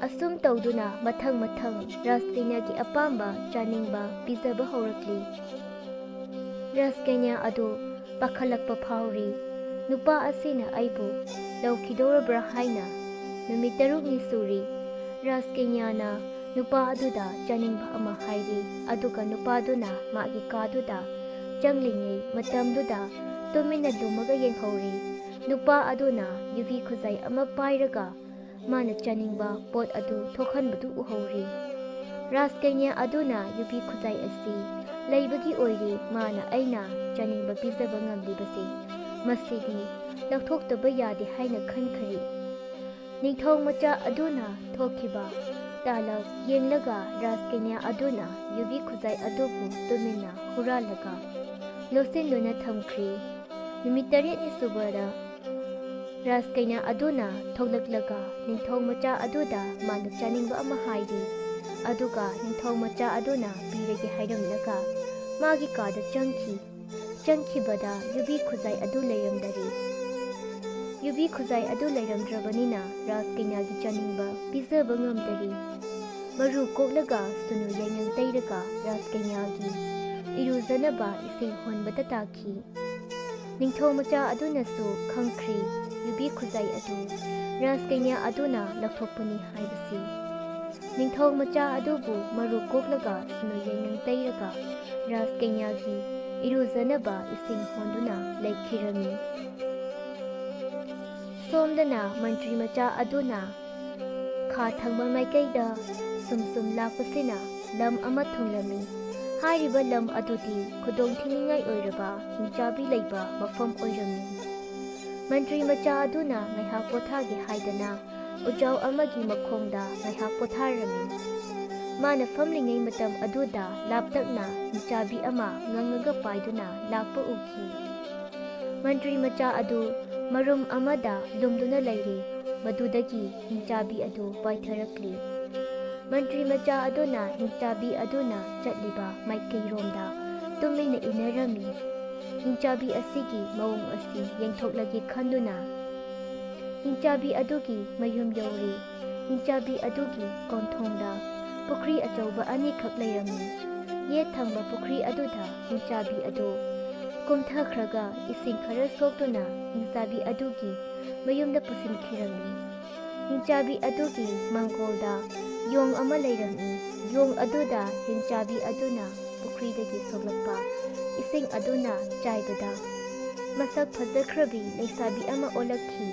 ꯑꯁꯨꯝ ꯇꯧꯗꯨꯅ ꯃꯊꯪ ꯃꯊꯪ ꯔꯥꯖꯀꯩꯅꯥꯒꯤ ꯑꯄꯥꯝꯕ ꯆꯥꯅꯤꯡꯕ ꯄꯤꯖꯕ ꯍꯧꯔꯛꯂꯤ꯫ ꯔꯥꯖꯀꯩꯅꯥ ꯑꯗꯨ ꯄꯥꯈꯠꯂꯛꯄ ꯐꯥꯎꯔꯤ꯫ ꯅꯨꯄꯥ ꯑꯁꯤꯅ ꯑꯩꯕꯨ ꯂꯧꯈꯤꯗꯧꯔꯕ꯭ꯔꯥ ꯍꯥꯏꯅ꯫ ꯅꯨꯃꯤꯠ ꯇꯔꯨꯛꯅꯤ ꯁꯨꯔꯤ꯫ ꯔꯥꯖꯀꯩꯅꯥꯅ ꯅꯨꯄꯥ ꯑꯗꯨꯗ ꯆꯥꯅꯤꯡꯕ ꯑꯃ ꯍꯥꯏꯔꯤ, ꯑꯗꯨꯒ ꯅꯨꯄꯥꯗꯨꯅ ꯃꯥꯒꯤ ꯀꯥꯗꯨꯗ ꯆꯪꯂꯤꯉꯩ ꯃꯇꯝꯗꯨꯗ ꯇꯨꯃꯤꯟꯅ ꯂꯨꯝꯃꯒ ꯌꯦꯡꯍꯧꯔꯤ꯫ ꯅꯨꯄꯥ ꯑꯗꯨꯅ ꯌꯨꯕꯤ ꯈꯨꯖꯥꯏ ꯑꯃ ꯄꯥꯏꯔꯒ ꯃꯥꯅ ꯆꯥꯅꯤꯡꯕ ꯄꯣꯠ ꯑꯗꯨ ꯊꯣꯛꯍꯟꯕꯗꯨ ꯎꯍꯧꯔꯤ꯫ ꯔꯥꯖꯀꯩꯅꯥ ꯑꯗꯨꯅ ꯌꯨꯕꯤ ꯈꯨꯖꯥꯏ ꯑꯁꯤ ꯂꯩꯕꯒꯤ ꯑꯣꯏꯔꯦ ꯃꯥꯅ ꯑꯩꯅ ꯆꯥꯅꯤꯡꯕ ꯄꯤꯖꯕ ꯉꯝꯂꯤꯕꯁꯦ꯫ ꯃꯁꯤꯗꯤ ꯂꯧꯊꯣꯛꯇꯕ ꯌꯥꯗꯦ ꯍꯥꯏꯅ ꯈꯟꯈ꯭ꯔꯦ꯫ ꯅꯤꯡꯊꯧ ꯃꯆꯥ ꯑꯗꯨꯅ ꯊꯣꯛꯈꯤꯕ ꯇꯥꯂꯛ ꯌꯦꯡꯂꯒ ꯔꯥꯖꯀꯩꯅꯥ ꯑꯗꯨꯅ ꯌꯨꯕꯤ ꯈꯨꯖꯥꯏ ꯑꯗꯨꯕꯨ ꯇꯨꯃꯤꯟꯅ ꯍꯨꯔꯥꯜꯂꯒ ꯂꯣꯠꯁꯤꯟꯗꯨꯅ ꯊꯝꯈ꯭ꯔꯦ꯫ ꯅꯨꯃꯤꯠ ꯇꯔꯦꯠꯅꯤ ꯁꯨꯕꯗ ꯔꯥꯖꯀꯩꯅꯥ ꯑꯗꯨꯅ ꯊꯣꯛꯂꯛꯂꯒ ꯅꯤꯡꯊꯧ ꯃꯆꯥ ꯑꯗꯨꯗ ꯃꯥꯅ ꯆꯥꯅꯤꯡꯕ ꯑꯃ ꯍꯥꯏꯔꯤ꯫ ꯑꯗꯨꯒ ꯅꯤꯡꯊꯧ ꯃꯆꯥ ꯑꯗꯨꯅ ꯄꯤꯔꯒꯦ ꯍꯥꯏꯔꯝꯂꯒ ꯃꯥꯒꯤ ꯀꯥꯗ ꯆꯪꯈꯤ꯫ ꯆꯪꯈꯤꯕꯗ ꯌꯨꯕꯤ ꯈꯨꯖꯥꯏ ꯑꯗꯨ ꯂꯩꯔꯝꯗꯔꯦ꯫ ꯌꯨꯕꯤ ꯈꯨꯖꯥꯏ ꯑꯗꯨ ꯂꯩꯔꯝꯗ꯭ꯔꯕꯅꯤꯅ ꯔꯥꯖꯀꯩꯅꯥꯒꯤ ꯆꯥꯅꯤꯡꯕ ꯄꯤꯖꯕ ꯉꯝꯗꯔꯦ꯫ ꯃꯔꯨ ꯀꯣꯛꯂꯒ ꯁꯨꯅꯨ ꯌꯥꯏꯉꯪ ꯇꯩꯔꯒ ꯔꯥꯖꯀꯩꯅꯥꯒꯤ ꯏꯔꯨꯖꯅꯕ ꯏꯁꯤꯡ ꯍꯣꯟꯕꯗ ꯇꯥꯈꯤ꯫ ꯅꯤꯡꯊꯧ ꯃꯆꯥ ꯑꯗꯨꯅꯁꯨ ꯈꯪꯈ꯭ꯔꯦ ꯌꯨꯕꯤ ꯈꯨꯖꯥꯏ ꯑꯗꯨ ꯔꯥꯖꯀꯩꯅꯥ ꯑꯗꯨꯅ ꯂꯧꯊꯣꯛꯄꯅꯤ ꯍꯥꯏꯕꯁꯤ꯫ ꯅꯤꯡꯊꯧ ꯃꯆꯥ ꯑꯗꯨꯕꯨ ꯃꯔꯨ ꯀꯣꯛꯂꯒ ꯁꯨꯅꯨ ꯌꯥꯏꯉꯪ ꯇꯩꯔꯒ ꯔꯥꯖꯀꯩꯅꯥꯒꯤ ꯏꯔꯨꯖꯅꯕ ꯏꯁꯤꯡ ꯍꯣꯟꯗꯨꯅ ꯂꯩꯈꯤꯔꯝꯃꯤ꯫ ꯁꯣꯝꯗꯅ ꯃꯟꯇ꯭ꯔꯤ ꯃꯆꯥ ꯑꯗꯨꯅ ꯈꯥ ꯊꯪꯕ ꯃꯥꯏꯀꯩꯗ ꯁꯨꯝ ꯁꯨꯝ ꯂꯥꯛꯄꯁꯤꯅ ꯂꯝ ꯑꯃ ꯊꯨꯡꯂꯝꯃꯤ꯫ ꯍꯥꯏꯔꯤꯕ ꯂꯝ ꯑꯗꯨꯗꯤ ꯈꯨꯗꯣꯡ ꯊꯤꯅꯤꯡꯉꯥꯏ ꯑꯣꯏꯔꯕ ꯍꯤꯡꯆꯥꯕꯤ ꯂꯩꯕ ꯃꯐꯝ ꯑꯣꯏꯔꯝꯃꯤ꯫ ꯃꯟꯇ꯭ꯔꯤ ꯃꯆꯥ ꯑꯗꯨꯅ ꯉꯥꯏꯍꯥꯛ ꯄꯣꯊꯥꯒꯦ ꯍꯥꯏꯗꯅ ꯎꯖꯥꯎ ꯑꯃꯒꯤ ꯃꯈꯣꯡꯗ ꯉꯥꯏꯍꯥꯛ ꯄꯣꯊꯥꯔꯝꯃꯤ꯫ ꯃꯥꯅ ꯐꯝꯂꯤꯉꯩ ꯃꯇꯝ ꯑꯗꯨꯗ ꯂꯥꯞꯇꯛꯅ ꯍꯤꯡꯆꯥꯕꯤ ꯑꯃ ꯉꯪꯉꯒ ꯄꯥꯏꯗꯨꯅ ꯂꯥꯛꯄ ꯎꯈꯤ꯫ ꯃꯟꯇ꯭ꯔꯤ ꯃꯆꯥ ꯑꯗꯨ ꯃꯔꯨꯝ ꯑꯃꯗ ꯂꯨꯝꯗꯨꯅ ꯂꯩꯔꯤ꯫ ꯃꯗꯨꯗꯒꯤ ꯍꯤꯡꯆꯥꯕꯤ ꯑꯗꯨ ꯄꯥꯏꯊꯔꯛꯂꯤ꯫ ꯃꯟꯇ꯭ꯔꯤ ꯃꯆꯥ ꯑꯗꯨꯅ ꯍꯤꯡꯆꯥꯕꯤ ꯑꯗꯨꯅ ꯆꯠꯂꯤꯕ ꯃꯥꯏꯀꯩꯔꯣꯝꯗ ꯇꯨꯃꯤꯟꯅ ꯏꯟꯅꯔꯝꯃꯤ꯫ ꯍꯤꯡꯆꯥꯕꯤ ꯑꯁꯤꯒꯤ ꯃꯑꯣꯡ ꯑꯁꯤ ꯌꯦꯡꯊꯣꯛꯂꯒꯦ ꯈꯟꯗꯨꯅ ꯍꯤꯡꯆꯥꯕꯤ ꯑꯗꯨꯒꯤ ꯃꯌꯨꯝ ꯌꯧꯔꯤ꯫ ꯍꯤꯡꯆꯥꯕꯤ ꯑꯗꯨꯒꯤ ꯀꯣꯟꯊꯣꯡꯗ ꯄꯨꯈ꯭ꯔꯤ ꯑꯆꯧꯕ ꯑꯅꯤꯈꯛ ꯂꯩꯔꯝꯃꯤ꯫ ꯌꯦꯠ ꯊꯪꯕ ꯄꯨꯈ꯭ꯔꯤ ꯑꯗꯨꯗ ꯍꯤꯡꯆꯥꯕꯤ ꯑꯗꯨ ꯀꯨꯝꯊꯈ꯭ꯔꯒ ꯏꯁꯤꯡ ꯈꯔ ꯁꯣꯛꯇꯨꯅ ꯍꯤꯡꯆꯥꯕꯤ ꯑꯗꯨꯒꯤ ꯃꯌꯨꯝꯗ ꯄꯨꯁꯤꯟꯈꯤꯔꯝꯃꯤ꯫ ꯍꯤꯡꯆꯥꯕꯤ ꯑꯗꯨꯒꯤ ꯃꯥꯡꯒꯣꯜꯗ ꯌꯣꯡ ꯑꯃ ꯂꯩꯔꯝꯃꯤ꯫ ꯌꯣꯡ ꯑꯗꯨꯗ ꯍꯤꯡꯆꯥꯕꯤ ꯑꯗꯨꯅ ꯄꯨꯈ꯭ꯔꯤꯗꯒꯤ ꯁꯣꯛꯂꯛꯄ ꯏꯁꯤꯡ ꯑꯗꯨꯅ ꯆꯥꯏꯕꯗ ꯃꯁꯛ ꯐꯖꯈ꯭ꯔꯕꯤ ꯂꯩꯁꯥꯕꯤ ꯑꯃ ꯑꯣꯜꯂꯛꯈꯤ꯫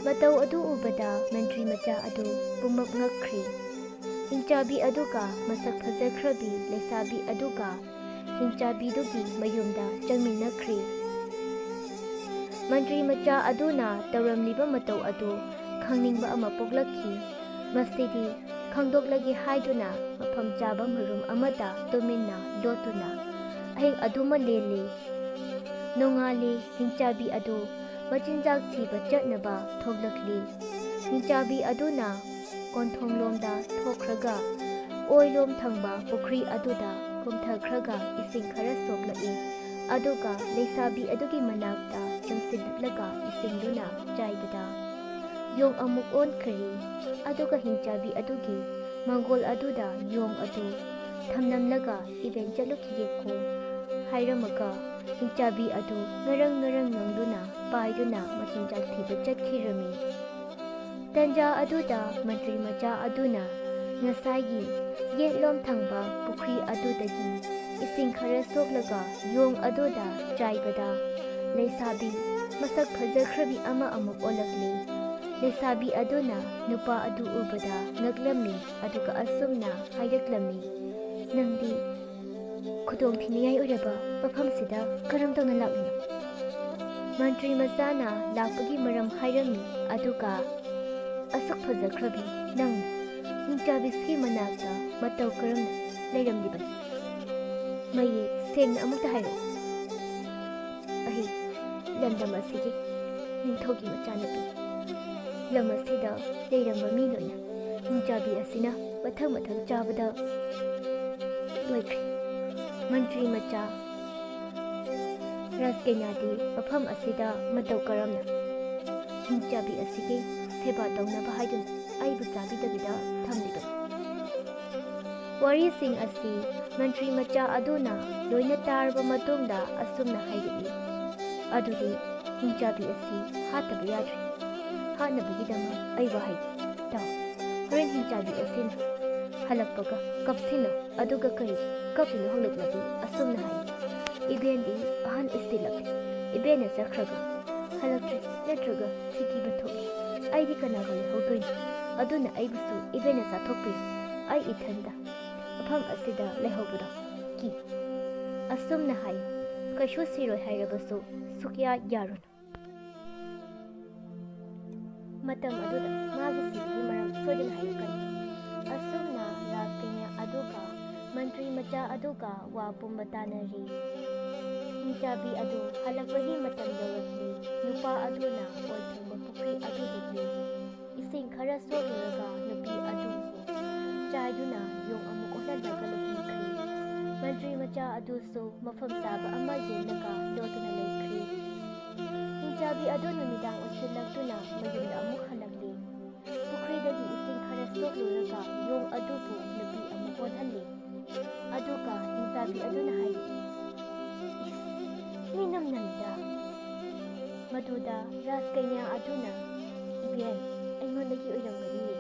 ꯃꯇꯧ ꯑꯗꯨ ꯎꯕꯗ ꯃꯟꯇ꯭ꯔꯤ ꯃꯆꯥ ꯑꯗꯨ ꯄꯨꯝꯃꯛ ꯉꯛꯈ꯭ꯔꯤ꯫ ꯍꯤꯡꯆꯥꯕꯤ ꯑꯗꯨꯒ ꯃꯁꯛ ꯐꯖꯈ꯭ꯔꯕꯤ ꯂꯩꯁꯥꯕꯤ ꯑꯗꯨꯒ ꯍꯤꯡꯆꯥꯕꯤꯗꯨꯒꯤ ꯃꯌꯨꯝꯗ ꯆꯪꯃꯤꯟꯅꯈ꯭ꯔꯤ꯫ ꯃꯟꯇ꯭ꯔꯤ ꯃꯆꯥ ꯑꯗꯨꯅ ꯇꯧꯔꯝꯂꯤꯕ ꯃꯇꯧ ꯑꯗꯨ ꯈꯪꯅꯤꯡꯕ ꯑꯃ ꯄꯣꯛꯂꯛꯈꯤ꯫ ꯃꯁꯤꯗꯤ ꯈꯪꯗꯣꯛꯂꯒꯦ ꯍꯥꯏꯗꯨꯅ ꯃꯐꯝ ꯆꯥꯕ ꯃꯔꯨꯝ ꯑꯃꯗ ꯇꯨꯃꯤꯟꯅ ꯂꯣꯠꯇꯨꯅ ꯑꯍꯤꯡ ꯑꯗꯨꯃ ꯂꯦꯜꯂꯤ꯫ ꯅꯣꯡꯉꯥꯜꯂꯤ꯫ ꯍꯤꯡꯆꯥꯕꯤ ꯑꯗꯨ ꯃꯆꯤꯟꯖꯥꯛ ꯊꯤꯕ ꯆꯠꯅꯕ ꯊꯣꯛꯂꯛꯂꯤ꯫ ꯍꯤꯡꯆꯥꯕꯤ ꯑꯗꯨꯅ ꯀꯣꯟꯊꯣꯡꯂꯣꯝꯗ ꯊꯣꯛꯈ꯭ꯔꯒ ꯑꯣꯏꯂꯣꯝ ꯊꯪꯕ ꯄꯨꯈ꯭ꯔꯤ ꯑꯗꯨꯗ ꯀꯨꯝꯊꯈ꯭ꯔꯒ ꯏꯁꯤꯡ ꯈꯔ ꯁꯣꯛꯂꯛꯏ꯫ ꯑꯗꯨꯒ ꯂꯩꯁꯥꯕꯤ ꯑꯗꯨꯒꯤ ꯃꯅꯥꯛꯇ ꯆꯪꯁꯤꯜꯂꯛꯂꯒ ꯏꯁꯤꯡꯗꯨꯅ ꯆꯥꯏꯕꯗ ꯌꯣꯡ ꯑꯃꯨꯛ ꯑꯣꯟꯈ꯭ꯔꯤ꯫ ꯑꯗꯨꯒ ꯍꯤꯡꯆꯥꯕꯤ ꯑꯗꯨꯒꯤ ꯃꯥꯡꯒꯣꯜ ꯑꯗꯨꯗ ꯌꯣꯡ ꯑꯗꯨ ꯊꯝꯂꯝꯂꯒ ꯏꯕꯦꯟ ꯆꯠꯂꯨꯈꯤꯒꯦꯀꯣ ꯍꯥꯏꯔꯝꯃꯒ ꯍꯤꯡꯆꯥꯕꯤ ꯑꯗꯨ ꯉꯔꯪ ꯉꯔꯪ ꯉꯪꯗꯨꯅ ꯄꯥꯏꯗꯨꯅ ꯃꯆꯤꯟꯖꯥꯛ ꯊꯤꯕ ꯆꯠꯈꯤꯔꯝꯃꯤ꯫ ꯇꯟꯖꯥ ꯑꯗꯨꯗ ꯃꯟꯇ꯭ꯔꯤ ꯃꯆꯥ ꯑꯗꯨꯅ ꯉꯁꯥꯏꯒꯤ ꯌꯦꯠꯂꯣꯝ ꯊꯪꯕ ꯄꯨꯈ꯭ꯔꯤ ꯑꯗꯨꯗꯒꯤ ꯏꯁꯤꯡ ꯈꯔ ꯁꯣꯛꯂꯒ ꯌꯣꯡ ꯑꯗꯨꯗ ꯆꯥꯏꯕꯗ ꯂꯩꯁꯥꯕꯤ ꯃꯁꯛ ꯐꯖꯈ꯭ꯔꯕꯤ ꯑꯃ ꯑꯃꯨꯛ ꯑꯣꯜꯂꯛꯂꯤ꯫ ꯂꯩꯁꯥꯕꯤ ꯑꯗꯨꯅ ꯅꯨꯄꯥ ꯑꯗꯨ ꯎꯕꯗ ꯉꯛꯂꯝꯃꯤ, ꯑꯗꯨꯒ ꯑꯁꯨꯝꯅ ꯍꯥꯏꯔꯛꯂꯝꯃꯤ, "ꯅꯪꯗꯤ ꯈꯨꯗꯣꯡꯊꯤꯅꯤꯡꯉꯥꯏ ꯑꯣꯏꯔꯕ ꯃꯐꯝꯁꯤꯗ ꯀꯔꯝ ꯇꯧꯅ ꯂꯥꯛꯂꯤꯅꯣ?" ꯃꯟꯇ꯭ꯔꯤ ꯃꯆꯥꯅ ꯂꯥꯛꯄꯒꯤ ꯃꯔꯝ ꯍꯥꯏꯔꯝꯃꯤ, ꯑꯗꯨꯒ, "ꯑꯁꯨꯛ ꯐꯖꯈ꯭ꯔꯕꯤ ꯅꯪ ꯍꯤꯡꯆꯥꯕꯤꯁꯤꯒꯤ ꯃꯅꯥꯛꯇ ꯃꯇꯧ ꯀꯔꯝꯅ ꯂꯩꯔꯝꯂꯤꯕꯅꯣ? ꯃꯌꯦꯛ ꯁꯦꯡꯅ ꯑꯃꯨꯛꯇ ꯍꯥꯏꯔꯛꯎ꯫ ꯑꯩ ꯂꯝꯗꯝ ꯑꯁꯤꯒꯤ ꯅꯤꯡꯊꯧꯒꯤ ꯃꯆꯥꯅꯨꯄꯤ꯫ ꯂꯝ ꯑꯁꯤꯗ ꯂꯩꯔꯝꯕ ꯃꯤ ꯂꯣꯏꯅ ꯍꯤꯡꯆꯥꯕꯤ ꯑꯁꯤꯅ ꯃꯊꯪ ꯃꯊꯪ ꯆꯥꯕꯗ ꯂꯣꯏꯈ꯭ꯔꯦ꯫ ꯃꯟꯇ꯭ꯔꯤ ꯃꯆꯥ ꯔꯥꯖꯀꯩꯅꯥꯗꯤ ꯃꯐꯝ ꯑꯁꯤꯗ ꯃꯇꯧ ꯀꯔꯝꯅ ꯍꯤꯡꯆꯥꯕꯤ ꯑꯁꯤꯒꯤ ꯁꯦꯕꯥ ꯇꯧꯅꯕ ꯍꯥꯏꯗꯨꯅ ꯑꯩꯕꯨ ꯆꯥꯕꯤꯗꯕꯤꯗ ꯊꯝꯂꯤꯕꯅꯣ?" ꯋꯥꯔꯤꯁꯤꯡ ꯑꯁꯤ ꯃꯟꯇ꯭ꯔꯤ ꯃꯆꯥ ꯑꯗꯨꯅ ꯂꯣꯏꯅ ꯇꯥꯔꯕ ꯃꯇꯨꯡꯗ ꯑꯁꯨꯝꯅ ꯍꯥꯏꯔꯛꯏ, "ꯑꯗꯨꯗꯤ ꯍꯤꯡꯆꯥꯕꯤ ꯑꯁꯤ ꯍꯥꯠꯇꯕ ꯌꯥꯗ꯭ꯔꯦ꯫ ꯍꯥꯠꯅꯕꯒꯤꯗꯃꯛ ꯑꯩ ꯋꯥ ꯍꯥꯏꯒꯦ꯫ ꯇꯥꯎ, ꯍꯣꯔꯦꯟ ꯍꯤꯡꯆꯥꯕꯤ ꯑꯁꯤꯅ ꯍꯜꯂꯛꯄꯒ ꯀꯞꯁꯤꯟꯅꯧ, ꯑꯗꯨꯒ ꯀꯔꯤ ꯀꯞꯂꯤꯅꯣ ꯍꯪꯂꯛꯂꯗꯤ ꯑꯁꯨꯝꯅ ꯍꯥꯏꯌꯨ, 'ꯏꯕꯦꯟꯗꯤ ꯑꯍꯟ ꯑꯣꯏꯁꯤꯜꯂꯛꯂꯦ꯫ ꯏꯕꯦꯟꯅ ꯆꯠꯈ꯭ꯔꯒ ꯍꯜꯂꯛꯇ꯭ꯔꯦ, ꯅꯠꯇ꯭ꯔꯒ ꯁꯤꯈꯤꯕ ꯊꯣꯛꯑꯦ꯫ ꯑꯩꯗꯤ ꯀꯅꯥꯒ ꯂꯩꯍꯧꯗꯣꯏꯅꯣ? ꯑꯗꯨꯅ ꯑꯩꯕꯨꯁꯨ ꯏꯕꯦꯟꯅ ꯆꯥꯊꯣꯛꯄꯤꯔꯣ꯫ ꯑꯩ ꯏꯊꯟꯗ ꯃꯐꯝ ꯑꯁꯤꯗ ꯂꯩꯍꯧꯕꯗꯣ ꯀꯤ꯫ ꯑꯁꯨꯝꯅ ꯍꯥꯏ, ꯀꯩꯁꯨ ꯁꯤꯔꯣꯏ ꯍꯥꯏꯔꯕꯁꯨ ꯁꯨꯛꯌꯥ ꯌꯥꯔꯨꯅꯨ꯫ ꯃꯇꯝ ꯑꯗꯨꯗ ꯃꯥꯒꯤ ꯁꯤꯕꯒꯤ ꯃꯔꯝ ꯁꯣꯏꯗꯅ ꯍꯥꯏꯔꯛꯀꯅꯤ"꯫ ꯑꯁꯨꯝꯅ ꯔꯥꯖꯀꯩꯅ ꯑꯗꯨꯒ ꯃꯟꯇ꯭ꯔꯤ ꯃꯆꯥ ꯑꯗꯨꯒ ꯋꯥ ꯄꯨꯝꯕ ꯇꯥꯅꯔꯤ꯫ ꯍꯤꯡꯆꯥꯕꯤ ꯑꯗꯨ ꯍꯜꯂꯛꯄꯒꯤ ꯃꯇꯝ ꯌꯧꯔꯛꯂꯤ꯫ ꯅꯨꯄꯥ ꯑꯗꯨꯅ ꯑꯣꯏꯊꯪꯕ ꯄꯨꯈ꯭ꯔꯤ ꯑꯗꯨꯗꯒꯤ ꯏꯁꯤꯡ ꯈꯔ ꯁꯣꯛꯂꯨꯔꯒ ꯅꯨꯄꯤ ꯑꯗꯨꯕꯨ ꯆꯥꯏꯗꯨꯅ ꯌꯣꯡ ꯑꯃꯨꯛ ꯑꯣꯜꯍꯜꯂꯒ ꯂꯨꯞꯍꯟꯈ꯭ꯔꯦ꯫ ꯃꯟꯇ꯭ꯔꯤ ꯃꯆꯥ ꯑꯗꯨꯁꯨ ꯃꯐꯝ ꯆꯥꯕ ꯑꯃ ꯌꯦꯡꯂꯒ ꯂꯣꯠꯇꯨꯅ ꯂꯩꯈ꯭ꯔꯦ꯫ ꯍꯤꯡꯆꯥꯕꯤ ꯑꯗꯨ ꯅꯨꯃꯤꯗꯥꯡ ꯑꯣꯏꯁꯤꯜꯂꯛꯇꯨꯅ ꯃꯌꯨꯝꯗ ꯑꯃꯨꯛ ꯍꯜꯂꯛꯂꯦ꯫ ꯄꯨꯈ꯭ꯔꯤꯗꯒꯤ ꯏꯁꯤꯡ ꯈꯔ ꯁꯣꯛꯂꯨꯔꯒ ꯌꯣꯡ ꯑꯗꯨꯕꯨ ꯅꯨꯄꯤ ꯑꯃꯨꯛ ꯑꯣꯜꯍꯜꯂꯦ꯫ ꯑꯗꯨꯒ ꯍꯤꯡꯆꯥꯕꯤ ꯑꯗꯨꯅ ꯍꯥꯏꯔꯛꯏ, "ꯏꯁ, ꯃꯤꯅꯝ ꯅꯝꯃꯤꯗ!" ꯃꯗꯨꯗ ꯔꯥꯖꯀꯩꯅ꯭ꯌꯥ ꯑꯗꯨꯅ, "ꯏꯕꯦꯟ, ꯑꯩꯉꯣꯟꯗꯒꯤ ꯑꯣꯏꯔꯝꯒꯅꯤ꯫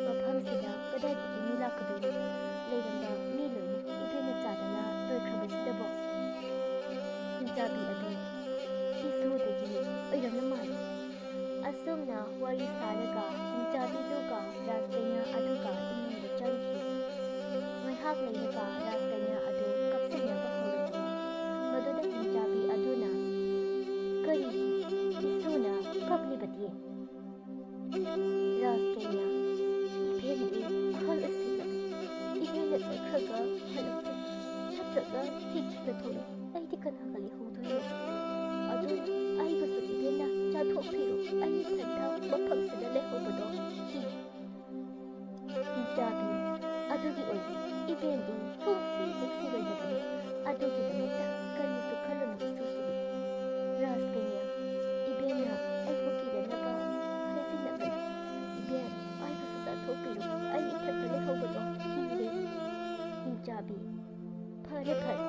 ꯃꯐꯝꯁꯤꯗ ꯀꯗꯥꯏꯗꯒꯤ ꯃꯤ ꯂꯥꯛꯀꯗꯣꯏꯅꯣ? ꯂꯩꯔꯝꯕ ꯃꯤ ꯂꯣꯏꯅ ꯏꯕꯦꯟꯅ ꯆꯥꯗꯅ ꯂꯣꯏꯈ꯭ꯔꯕꯁꯤꯗꯕꯣ?" ꯍꯤꯡꯆꯥꯕꯤ ꯑꯗꯨ ꯐꯤ ꯁꯨꯗꯒꯤ ꯅꯠꯇ꯭ꯔꯒ ꯍꯤꯡꯈꯤꯒꯗꯧꯔꯤ꯫ ꯑꯩꯗꯤ ꯀꯅꯥꯒ ꯂꯩꯍꯧꯗꯣꯏꯅꯣ? ꯑꯗꯨ ꯑꯩꯕꯨꯁꯨ ꯏꯕꯦꯟꯅ ꯆꯥꯊꯣꯛꯄꯤꯔꯣ꯫ ꯑꯩ ꯏꯊꯟꯇ ꯃꯐꯝꯁꯤꯗ ꯂꯩꯍꯧꯕꯗꯣ ꯀꯤ꯫ ꯍꯤꯡꯆꯥꯕꯤ, ꯑꯗꯨꯒꯤ ꯑꯣꯏꯔꯗꯤ ꯏꯕꯦꯟꯗꯤ ꯄꯨꯡꯁꯤ ꯅꯨꯡꯁꯤꯔꯣꯏꯗꯕꯅꯤ꯫ ꯑꯗꯨꯒꯤꯗꯃꯛꯇ ꯀꯔꯤꯁꯨ ꯈꯜꯂꯨꯅꯨ ꯏꯁꯨꯁꯤꯗꯤ꯫ ꯔꯥꯖꯀꯩꯅ, ꯏꯕꯦꯟꯅ ꯑꯩꯕꯨ ꯀꯤꯗꯅꯕ ꯍꯥꯏꯖꯤꯜꯂꯛꯀꯅꯨ꯫ ꯏꯕꯦꯟ, ꯑꯩꯕꯨꯁꯨ ꯆꯥꯊꯣꯛꯄꯤꯔꯣ꯫ ꯑꯩ ꯏꯊꯟꯇ ꯂꯩꯍꯧꯕꯗꯣ ꯀꯤꯔꯦ꯫ ꯍꯤꯡꯆꯥꯕꯤ, ꯐꯔꯦ ꯐꯔꯦ,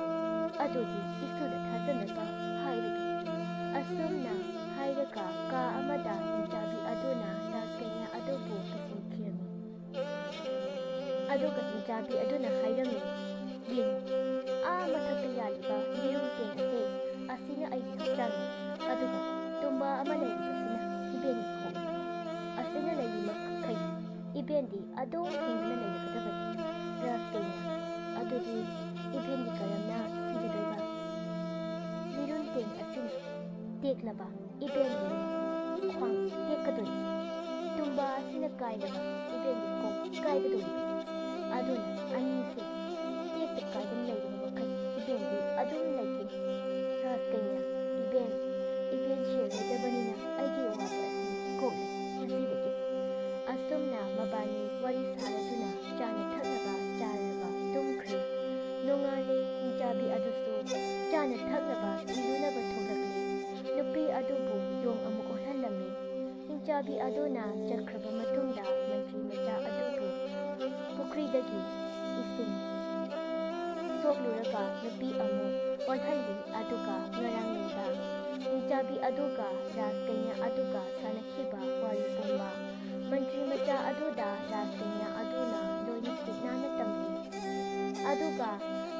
ꯑꯗꯨꯗꯤ ꯏꯁꯨꯗ ꯊꯥꯖꯅꯕ ꯍꯥꯏꯔꯒꯦ꯫ ꯑꯁꯨꯝꯅ ꯍꯥꯏꯔꯒ ꯀꯥ ꯑꯃꯗ ꯍꯤꯡꯆꯥꯕꯤ ꯑꯗꯨꯅ ꯔꯥꯖꯀꯩꯅ ꯑꯗꯨꯕꯨ ꯄꯨꯁꯤꯟꯈꯤꯔꯝꯃꯤ꯫ ꯑꯗꯨꯒ ꯍꯤꯡꯆꯥꯕꯤ ꯑꯗꯨꯅ ꯍꯥꯏꯔꯝꯃꯤ, "ꯌꯦꯡꯉꯨ, ꯑꯥ ꯃꯊꯛꯇ ꯌꯥꯜꯂꯤꯕ ꯌꯦꯔꯨꯝ ꯇꯦꯡ ꯑꯁꯦ, ꯑꯁꯤꯅ ꯑꯩꯒꯤ ꯍꯛꯆꯥꯡꯅꯤ, ꯑꯗꯨꯒ ꯇꯨꯝꯕ ꯑꯃ ꯂꯩꯔꯤꯕꯁꯤꯅ ꯏꯕꯦꯟꯒꯤ ꯈꯣꯡꯅꯤ꯫ ꯑꯁꯤꯅ ꯂꯩꯔꯤ ꯃꯈꯩ ꯏꯕꯦꯟꯗꯤ ꯑꯗꯨꯝ ꯍꯤꯡꯗꯨꯅ ꯂꯩꯔꯒꯗꯕꯅꯤ꯫" ꯔꯥꯖꯀꯩꯅ, ꯑꯗꯨꯗꯤ ꯏꯕꯦꯟꯗꯤ ꯀꯔꯝꯅ ꯁꯤꯒꯗꯣꯏꯕ? ꯌꯦꯔꯨꯝ ꯇꯦꯡ ꯑꯁꯤꯅ ꯇꯦꯛꯂꯕ ꯏꯕꯦꯟꯒꯤ ꯈ꯭ꯋꯥꯡ ꯇꯦꯛꯀꯗꯣꯏꯅꯤ꯫ ꯇꯨꯝꯕ ꯑꯁꯤꯅ ꯀꯥꯏꯔꯕ ꯏꯕꯦꯟꯒꯤ ꯀꯣꯛ ꯀꯥꯏꯒꯗꯣꯏꯅꯤ꯫ ꯑꯗꯨꯅ ꯑꯅꯤꯁꯦ ꯇꯦꯛꯇ ꯀꯥꯏꯗꯅ ꯂꯩꯔꯤꯕ ꯃꯈꯩ ꯏꯕꯦꯟꯗꯤ ꯑꯗꯨꯝ ꯂꯩꯈꯤꯅꯤ꯫ ꯔꯥꯖꯀꯩꯅ, "ꯏꯕꯦꯟ, ꯏꯕꯦꯟ ꯁꯤꯔꯔꯣꯏꯗꯕꯅꯤꯅ ꯑꯩꯒꯤ ꯑꯋꯥꯕ ꯑꯁꯤ ꯀꯣꯛꯂꯦ ꯉꯁꯤꯗꯒꯤ꯫" ꯑꯁꯨꯝꯅ ꯃꯕꯥꯅꯤ ꯋꯥꯔꯤ ꯁꯥꯔꯗꯨꯅ ꯆꯥꯅ ꯊꯛꯅꯕ ꯆꯥꯔꯒ ꯇꯨꯝꯈ꯭ꯔꯦ꯫ ꯅꯣꯡꯉꯥꯜꯂꯦ꯫ ꯍꯤꯡꯆꯥꯕꯤ ꯑꯗꯨꯁꯨ ꯆꯥꯅ ꯊꯛꯅꯕ ꯊꯤꯔꯨꯅꯕ ꯊꯣꯛꯂꯛꯂꯦ꯫ ꯅꯨꯄꯤ ꯑꯗꯨꯕꯨ ꯌꯣꯡ ꯑꯃꯨꯛ ꯑꯣꯜꯍꯜꯂꯝꯃꯤ꯫ ꯍꯤꯡꯆꯥꯕꯤ ꯑꯗꯨꯅ ꯆꯠꯈ꯭ꯔꯕ ꯃꯇꯨꯡꯗ ꯃꯟꯇ꯭ꯔꯤ ꯃꯆꯥ ꯑꯗꯨꯕꯨ ꯄꯨꯈ꯭ꯔꯤꯗꯒꯤ ꯏꯁꯤꯡ ꯁꯣꯛꯂꯨꯔꯒ ꯅꯨꯄꯤ ꯑꯃꯨꯛ ꯑꯣꯜꯍꯜꯂꯤ꯫ ꯑꯗꯨꯒ ꯉꯔꯥꯡ ꯅꯨꯡꯗꯥꯡ ꯍꯤꯡꯆꯥꯕꯤ ꯑꯗꯨꯒ ꯔꯥꯖꯀꯩꯅ ꯑꯗꯨꯒ ꯁꯥꯟꯅꯈꯤꯕ ꯋꯥꯔꯤ ꯄꯨꯝꯕ ꯃꯟꯇ꯭ꯔꯤ ꯃꯆꯥ ꯑꯗꯨꯗ ꯔꯥꯖꯀꯩꯅ ꯑꯗꯨꯅ ꯂꯣꯏꯅ ꯁꯤꯠ ꯅꯥꯟꯅ ꯇꯝꯂꯤ꯫ ꯑꯗꯨꯒ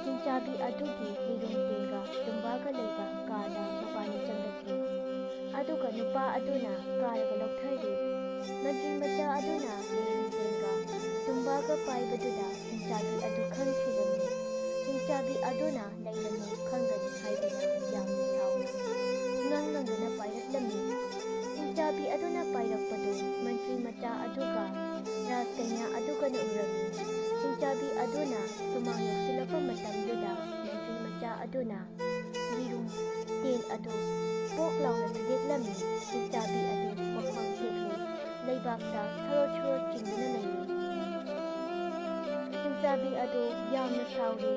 ꯍꯤꯡꯆꯥꯕꯤ ꯑꯗꯨꯒꯤ ꯌꯦꯔꯨꯝ ꯇꯦꯡꯒ ꯇꯨꯝꯕꯥꯒ ꯂꯩꯕ ꯀꯥꯗ ꯃꯕꯥꯅꯤ ꯆꯪꯂꯛꯂꯤ꯫ ꯑꯗꯨꯒ ꯅꯨꯄꯥ ꯑꯗꯨꯅ ꯀꯥꯔꯒ ꯂꯧꯊꯔꯤ꯫ ꯃꯟꯇ꯭ꯔꯤ ꯃꯆꯥ ꯑꯗꯨꯅ ꯌꯦꯔꯨꯝ ꯇꯦꯡꯒ ꯇꯨꯝꯕꯥꯒ ꯄꯥꯏꯕꯗꯨꯗ ꯍꯤꯡꯆꯥꯕꯤ ꯑꯗꯨ ꯈꯪꯈꯤꯕꯅꯤ꯫ ꯍꯤꯡꯆꯥꯕꯤ ꯑꯗꯨꯅ ꯂꯩꯔꯝꯃꯤ ꯈꯪꯒꯅꯤ ꯍꯥꯏꯗꯨꯅ ꯌꯥꯝꯅ ꯁꯥꯎꯏ꯫ ꯉꯥꯡ ꯉꯝꯗꯅ ꯄꯥꯏꯔꯛꯂꯝꯃꯤ꯫ ꯍꯤꯡꯆꯥꯕꯤ ꯑꯗꯨꯅ ꯄꯥꯏꯔꯛꯄꯗꯨ ꯃꯟꯇ꯭ꯔꯤ ꯃꯆꯥ ꯑꯗꯨꯒ ꯔꯥꯖꯀꯩꯅ ꯑꯗꯨꯒꯅ ꯎꯔꯝꯃꯤ꯫ ꯍꯤꯡꯆꯥꯕꯤ ꯑꯗꯨꯅ ꯁꯨꯃꯥꯡ ꯌꯧꯁꯤꯜꯂꯛꯄ ꯃꯇꯝꯗꯨꯗ ꯃꯩꯊꯥꯗꯨꯅ ꯌꯦꯔꯨꯝ ꯇꯦꯟ ꯑꯗꯨ ꯄꯣꯛ ꯂꯥꯎꯅ ꯊꯨꯗꯦꯛꯂꯝꯃꯤ꯫ ꯍꯤꯡꯆꯥꯕꯤ ꯑꯗꯨ ꯃꯈ꯭ꯋꯥꯡ ꯇꯦꯛꯂꯤ꯫ ꯂꯩꯕꯥꯛꯇ ꯁꯔꯣꯠ ꯁꯔꯣꯠ ꯆꯤꯡꯗꯨꯅ ꯂꯩꯔꯤ꯫ ꯍꯤꯡꯆꯥꯕꯤ ꯑꯗꯨ ꯌꯥꯝꯅ ꯁꯥꯎꯔꯤ꯫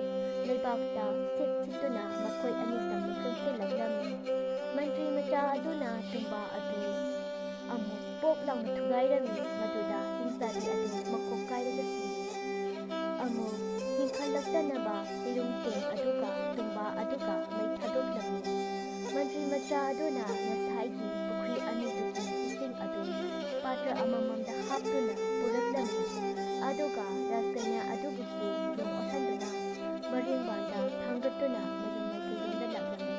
ꯂꯩꯕꯥꯛꯇ ꯁꯤꯠ ꯁꯤꯠꯇꯨꯅ ꯃꯈꯣꯏ ꯑꯅꯤ ꯇꯝꯅ ꯆꯪꯁꯤꯜꯂꯛꯂꯝꯃꯤ꯫ ꯃꯟꯇ꯭ꯔꯤ ꯃꯆꯥ ꯑꯗꯨꯅ ꯇꯨꯝꯕꯥ ꯑꯗꯨ ꯑꯃꯨꯛ ꯄꯣꯞ ꯂꯥꯎꯅ ꯊꯨꯒꯥꯏꯔꯝꯃꯤ꯫ ꯃꯗꯨꯗ ꯍꯤꯡꯆꯥꯕꯤ ꯑꯗꯨ ꯃꯀꯣꯛ ꯀꯥꯏꯔꯒ ꯁꯤꯔꯤ꯫ ꯑꯃꯨꯛ ꯍꯤꯡꯈꯠꯂꯛꯇꯅꯕ ꯌꯦꯔꯨꯝ ꯇꯦꯟ ꯑꯗꯨꯒ ꯇꯨꯝꯕꯥ ꯑꯗꯨꯒ ꯃꯩ ꯊꯥꯗꯣꯛꯂꯝꯃꯤ꯫ ꯃꯟꯇ꯭ꯔꯤ ꯃꯆꯥ ꯑꯗꯨꯅ ꯉꯁꯥꯏꯒꯤ ꯄꯨꯈ꯭ꯔꯤ ꯑꯅꯤꯗꯨꯒꯤ ꯏꯁꯤꯡ ꯑꯗꯨ ꯄꯥꯇ꯭ꯔ ꯑꯃꯃꯝꯗ ꯍꯥꯞꯇꯨꯅ ꯄꯨꯔꯛꯂꯝꯃꯤ꯫ ꯑꯗꯨꯒ ꯔꯥꯖꯀꯟꯌꯥ ꯑꯗꯨꯕꯨꯁꯨ ꯌꯣꯡ ꯑꯣꯠꯍꯟꯗꯨꯅ ꯃꯔꯤꯡꯕꯥꯟꯗ ꯊꯥꯡꯒꯠꯇꯨꯅ ꯃꯌꯨꯝ ꯃꯥꯏꯀꯩꯔꯣꯝꯗ ꯂꯥꯛꯂꯝꯃꯤ꯫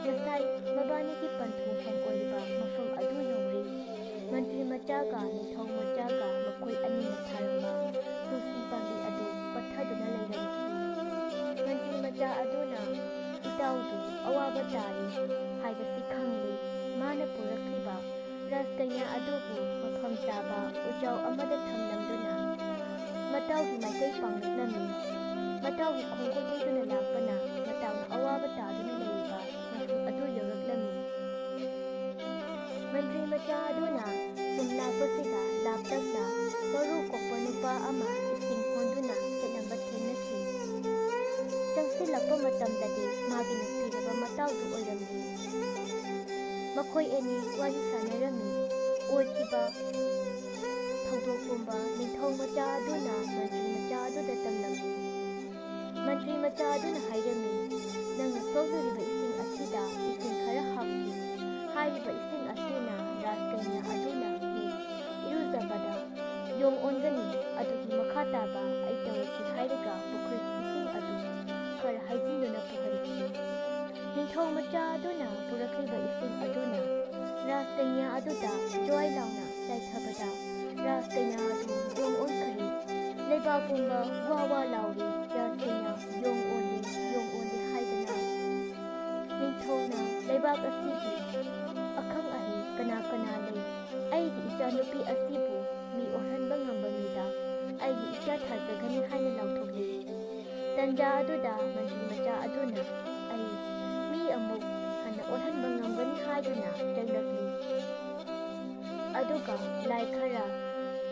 ꯉꯁꯥꯏ ꯃꯕꯥꯅꯤꯒꯤ ꯄꯟꯊꯨꯡꯐꯝ ꯑꯣꯏꯔꯤꯕ ꯃꯐꯝ ꯑꯗꯨ ꯌꯧꯔꯦ꯫ ꯃꯟꯇ꯭ꯔꯤ ꯃꯆꯥꯒ ꯅꯤꯡꯊꯧ ꯃꯆꯥꯒ ꯃꯈꯣꯏ ꯑꯅꯤꯅ ꯊꯥꯔꯝꯕ ꯇꯨꯜꯁꯤ ꯄꯥꯝꯕꯤ ꯑꯗꯨ ꯄꯠꯊꯗꯨꯅ ꯂꯩꯔꯝꯈꯤ꯫ ꯃꯟꯇ꯭ꯔꯤ ꯃꯆꯥ ꯑꯗꯨꯅ ꯏꯇꯥꯎꯒꯤ ꯑꯋꯥꯕ ꯇꯥꯔꯤ ꯍꯥꯏꯕꯁꯤ ꯈꯪꯂꯦ꯫ ꯃꯥꯅ ꯄꯨꯔꯛꯂꯤꯕ ꯔꯥꯖꯀꯟꯌꯥ ꯑꯗꯨꯕꯨ ꯃꯐꯝ ꯆꯥꯕ ꯎꯖꯥꯎ ꯑꯃꯗ ꯊꯝꯂꯝꯗꯨꯅ ꯃꯇꯥꯎꯒꯤ ꯃꯥꯏꯀꯩ ꯄꯥꯡꯂꯛꯂꯝꯃꯤ꯫ ꯃꯇꯥꯎꯒꯤ ꯈꯣꯡꯒꯨꯜ ꯏꯟꯗꯨꯅ ꯂꯥꯛꯄꯅ ꯃꯇꯥꯎꯅ ꯑꯋꯥꯕ ꯇꯥꯗꯨꯅ ꯂꯩꯔꯤꯕ ꯃꯐꯝ ꯑꯗꯨ ꯌꯧꯔꯛꯂꯝꯃꯤ꯫ ꯃꯟꯇ꯭ꯔꯤ ꯃꯆꯥ ꯑꯗꯨꯅ ꯁꯨꯝ ꯂꯥꯛꯄꯁꯤꯗ ꯂꯥꯞꯇꯛꯅ ꯃꯔꯨ ꯀꯣꯛꯄ ꯅꯨꯄꯥ ꯑꯃ ꯏꯁꯤꯡ ꯍꯣꯟꯗꯨꯅ ꯆꯠꯅꯕ ꯊꯦꯡꯅꯈꯤ꯫ ꯆꯪꯁꯤꯜꯂꯛꯄ ꯃꯇꯝꯗꯗꯤ ꯃꯥꯒꯤ ꯅꯨꯡꯁꯤꯔꯕ ꯃꯇꯥꯎꯗꯨ ꯑꯣꯏꯔꯝꯃꯤ꯫ ꯃꯈꯣꯏ ꯑꯅꯤ ꯋꯥꯔꯤ ꯁꯥꯟꯅꯔꯝꯃꯤ꯫ ꯑꯣꯏꯈꯤꯕ ꯊꯧꯗꯣꯛ ꯄꯨꯝꯕ ꯅꯤꯡꯊꯧ ꯃꯆꯥ ꯑꯗꯨꯅ ꯃꯟꯇ꯭ꯔꯤ ꯃꯆꯥ ꯑꯗꯨꯗ ꯇꯝꯂꯝꯃꯤ꯫ ꯃꯟꯇ꯭ꯔꯤ ꯃꯆꯥ ꯑꯗꯨꯅ ꯍꯥꯏꯔꯝꯃꯤ, "ꯅꯪꯅ ꯁꯣꯛꯂꯨꯔꯤꯕ ꯏꯁꯤꯡ ꯑꯁꯤꯗ ꯏꯁꯤꯡ ꯈꯔ ꯍꯥꯞꯈꯤ꯫ ꯍꯥꯏꯔꯤꯕ ꯏꯁꯤꯡ ꯑꯁꯤꯅ ꯔꯥꯖꯀꯟꯌꯥ ꯑꯗꯨꯅ ꯍꯦꯛ ꯏꯔꯨꯖꯕꯗ ꯌꯣꯡ ꯑꯣꯟꯒꯅꯤ꯫ ꯑꯗꯨꯒꯤ ꯃꯈꯥ ꯇꯥꯕ ꯑꯩ ꯇꯧꯔꯛꯀꯦ" ꯍꯥꯏꯔꯒ ꯄꯨꯈ꯭ꯔꯤꯒꯤ ꯏꯁꯤꯡ ꯑꯗꯨ ꯈꯔ ꯍꯩꯖꯤꯟꯗꯨꯅ ꯄꯨꯍꯟꯈꯤ꯫ ꯅꯤꯡꯊꯧ ꯃꯆꯥ ꯑꯗꯨꯅ ꯄꯨꯔꯛꯂꯤꯕ ꯏꯁꯤꯡ ꯑꯗꯨꯅ ꯔꯥꯖꯀꯟꯌꯥ ꯑꯗꯨꯗ ꯖ꯭ꯋꯥꯏ ꯂꯥꯎꯅ ꯆꯥꯏꯊꯕꯗ ꯔꯥꯖꯀꯟꯌꯥ ꯑꯗꯨ ꯌꯣꯡ ꯑꯣꯟꯈ꯭ꯔꯦ꯫ ꯂꯩꯕꯥꯛ ꯄꯨꯝꯕ ꯋꯥ ꯋꯥ ꯂꯥꯎꯔꯦ꯫ ꯔꯥꯖꯀꯟꯌꯥ ꯌꯣꯡ ꯑꯣꯜꯂꯦ, ꯌꯣꯡ ꯑꯣꯜꯂꯦ ꯍꯥꯏꯗꯅ꯫ ꯅꯤꯡꯊꯧꯅ ꯂꯩꯕꯥꯛ ꯑꯁꯤꯒꯤ ꯑꯈꯪ ꯑꯍꯩ ꯀꯅꯥ ꯀꯅꯥ ꯂꯩ? ꯑꯩꯒꯤ ꯏꯆꯥꯅꯨꯄꯤ ꯑꯁꯤꯕꯨ ꯃꯤ ꯑꯣꯜꯍꯟꯕ ꯉꯝꯕ ꯃꯤꯗ ꯑꯩꯒꯤ ꯏꯆꯥ ꯊꯥꯖꯒꯅꯤ ꯍꯥꯏꯅ ꯂꯥꯎꯊꯣꯛꯂꯤ꯫ ꯇꯟꯖꯥ ꯑꯗꯨꯗ ꯃꯟꯇ꯭ꯔꯤ ꯃꯆꯥ ꯑꯗꯨꯅ ꯑꯩ ꯃꯤ ꯑꯃꯨꯛ ꯍꯟꯅ ꯑꯣꯜꯍꯟꯕ ꯉꯝꯒꯅꯤ ꯍꯥꯏꯗꯨꯅ ꯆꯩꯂꯛꯂꯤ꯫ ꯑꯗꯨꯒ ꯂꯥꯏ ꯈꯔ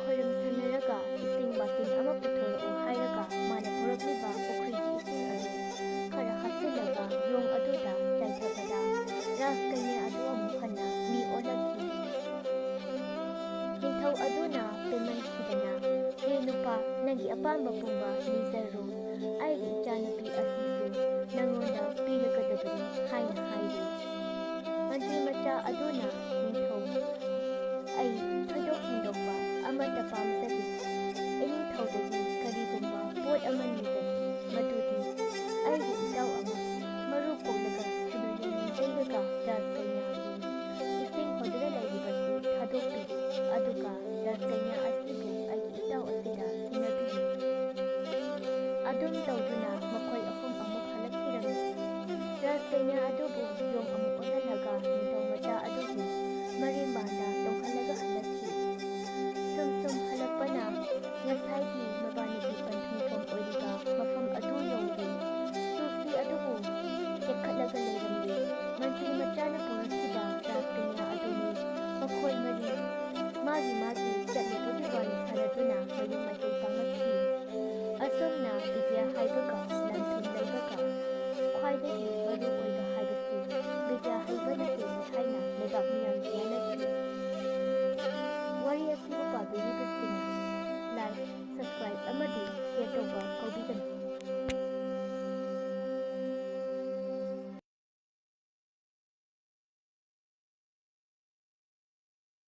ꯈꯣꯏꯔꯝꯁꯟꯅꯔꯒ ꯏꯁꯤꯡ ꯕꯥꯇꯤꯟ ꯑꯃ ꯄꯨꯊꯣꯔꯛꯎ ꯍꯥꯏꯔꯒ ꯃꯥꯅ ꯄꯨꯔꯛꯂꯤꯕ ꯄꯨꯈ꯭ꯔꯤꯒꯤ ꯏꯁꯤꯡ ꯑꯗꯨ ꯈꯔ ꯍꯥꯞꯆꯤꯜꯂꯒ ꯌꯣꯡ ꯑꯗꯨꯗ ꯆꯥꯏꯊꯕꯗ ꯔꯥꯖꯀꯟꯌꯥ ꯑꯗꯨ ꯑꯃꯨꯛ ꯍꯟꯅ ꯃꯤ ꯑꯣꯜꯂꯛꯈꯤ꯫ ꯅꯤꯡꯊꯧ ꯑꯗꯨꯅ ꯄꯦꯟꯃꯟꯈꯤꯗꯅ, "ꯍꯦ ꯅꯨꯄꯥ, ꯅꯪꯒꯤ ꯑꯄꯥꯝꯕ ꯄꯨꯝꯕ ꯅꯤꯖꯔꯨ꯫ ꯑꯩꯒꯤ ꯏꯆꯥꯅꯨꯄꯤ ꯑꯁꯤꯁꯨ ꯅꯪꯉꯣꯟꯗ ꯄꯤꯔꯒꯗꯕꯅꯤ" ꯍꯥꯏꯅ ꯍꯥꯏꯔꯤ꯫ ꯃꯟꯇ꯭ꯔꯤ ꯃꯆꯥ ꯑꯗꯨꯅ, "ꯅꯤꯡꯊꯧ, ꯑꯩ ꯊꯣꯏꯗꯣꯛ ꯍꯦꯟꯗꯣꯛꯄ ꯑꯃꯠꯇ ꯄꯥꯝꯖꯗꯦ꯫ ꯏꯅꯤꯡꯊꯧꯗꯒꯤ ꯀꯔꯤꯒꯨꯝꯕ ꯄꯣꯠ ꯑꯃ ꯅꯤꯖꯩ, ꯃꯗꯨꯗꯤ ꯑꯩꯒꯤ ꯏꯇꯥꯎ ꯑꯃ ꯃꯔꯨ ꯀꯣꯛꯂꯒ ꯁꯨꯅꯨ ꯌꯦꯟ ꯂꯩꯔꯒ ꯔꯥꯖꯀꯟꯌꯥꯒꯤ ꯏꯁꯤꯡ ꯍꯣꯗꯨꯅ ꯂꯩꯔꯤꯕꯁꯤ ꯊꯥꯗꯣꯛꯄꯤꯌꯨ, ꯑꯗꯨꯒ ꯔꯥꯖꯀꯟꯌꯥ ꯑꯁꯤꯕꯨ ꯑꯩꯒꯤ ꯏꯇꯥꯎ ꯑꯁꯤꯗ ꯁꯤꯟꯅꯕꯤꯌꯨ꯫" ꯑꯗꯨꯝ ꯇꯧꯗꯨꯅ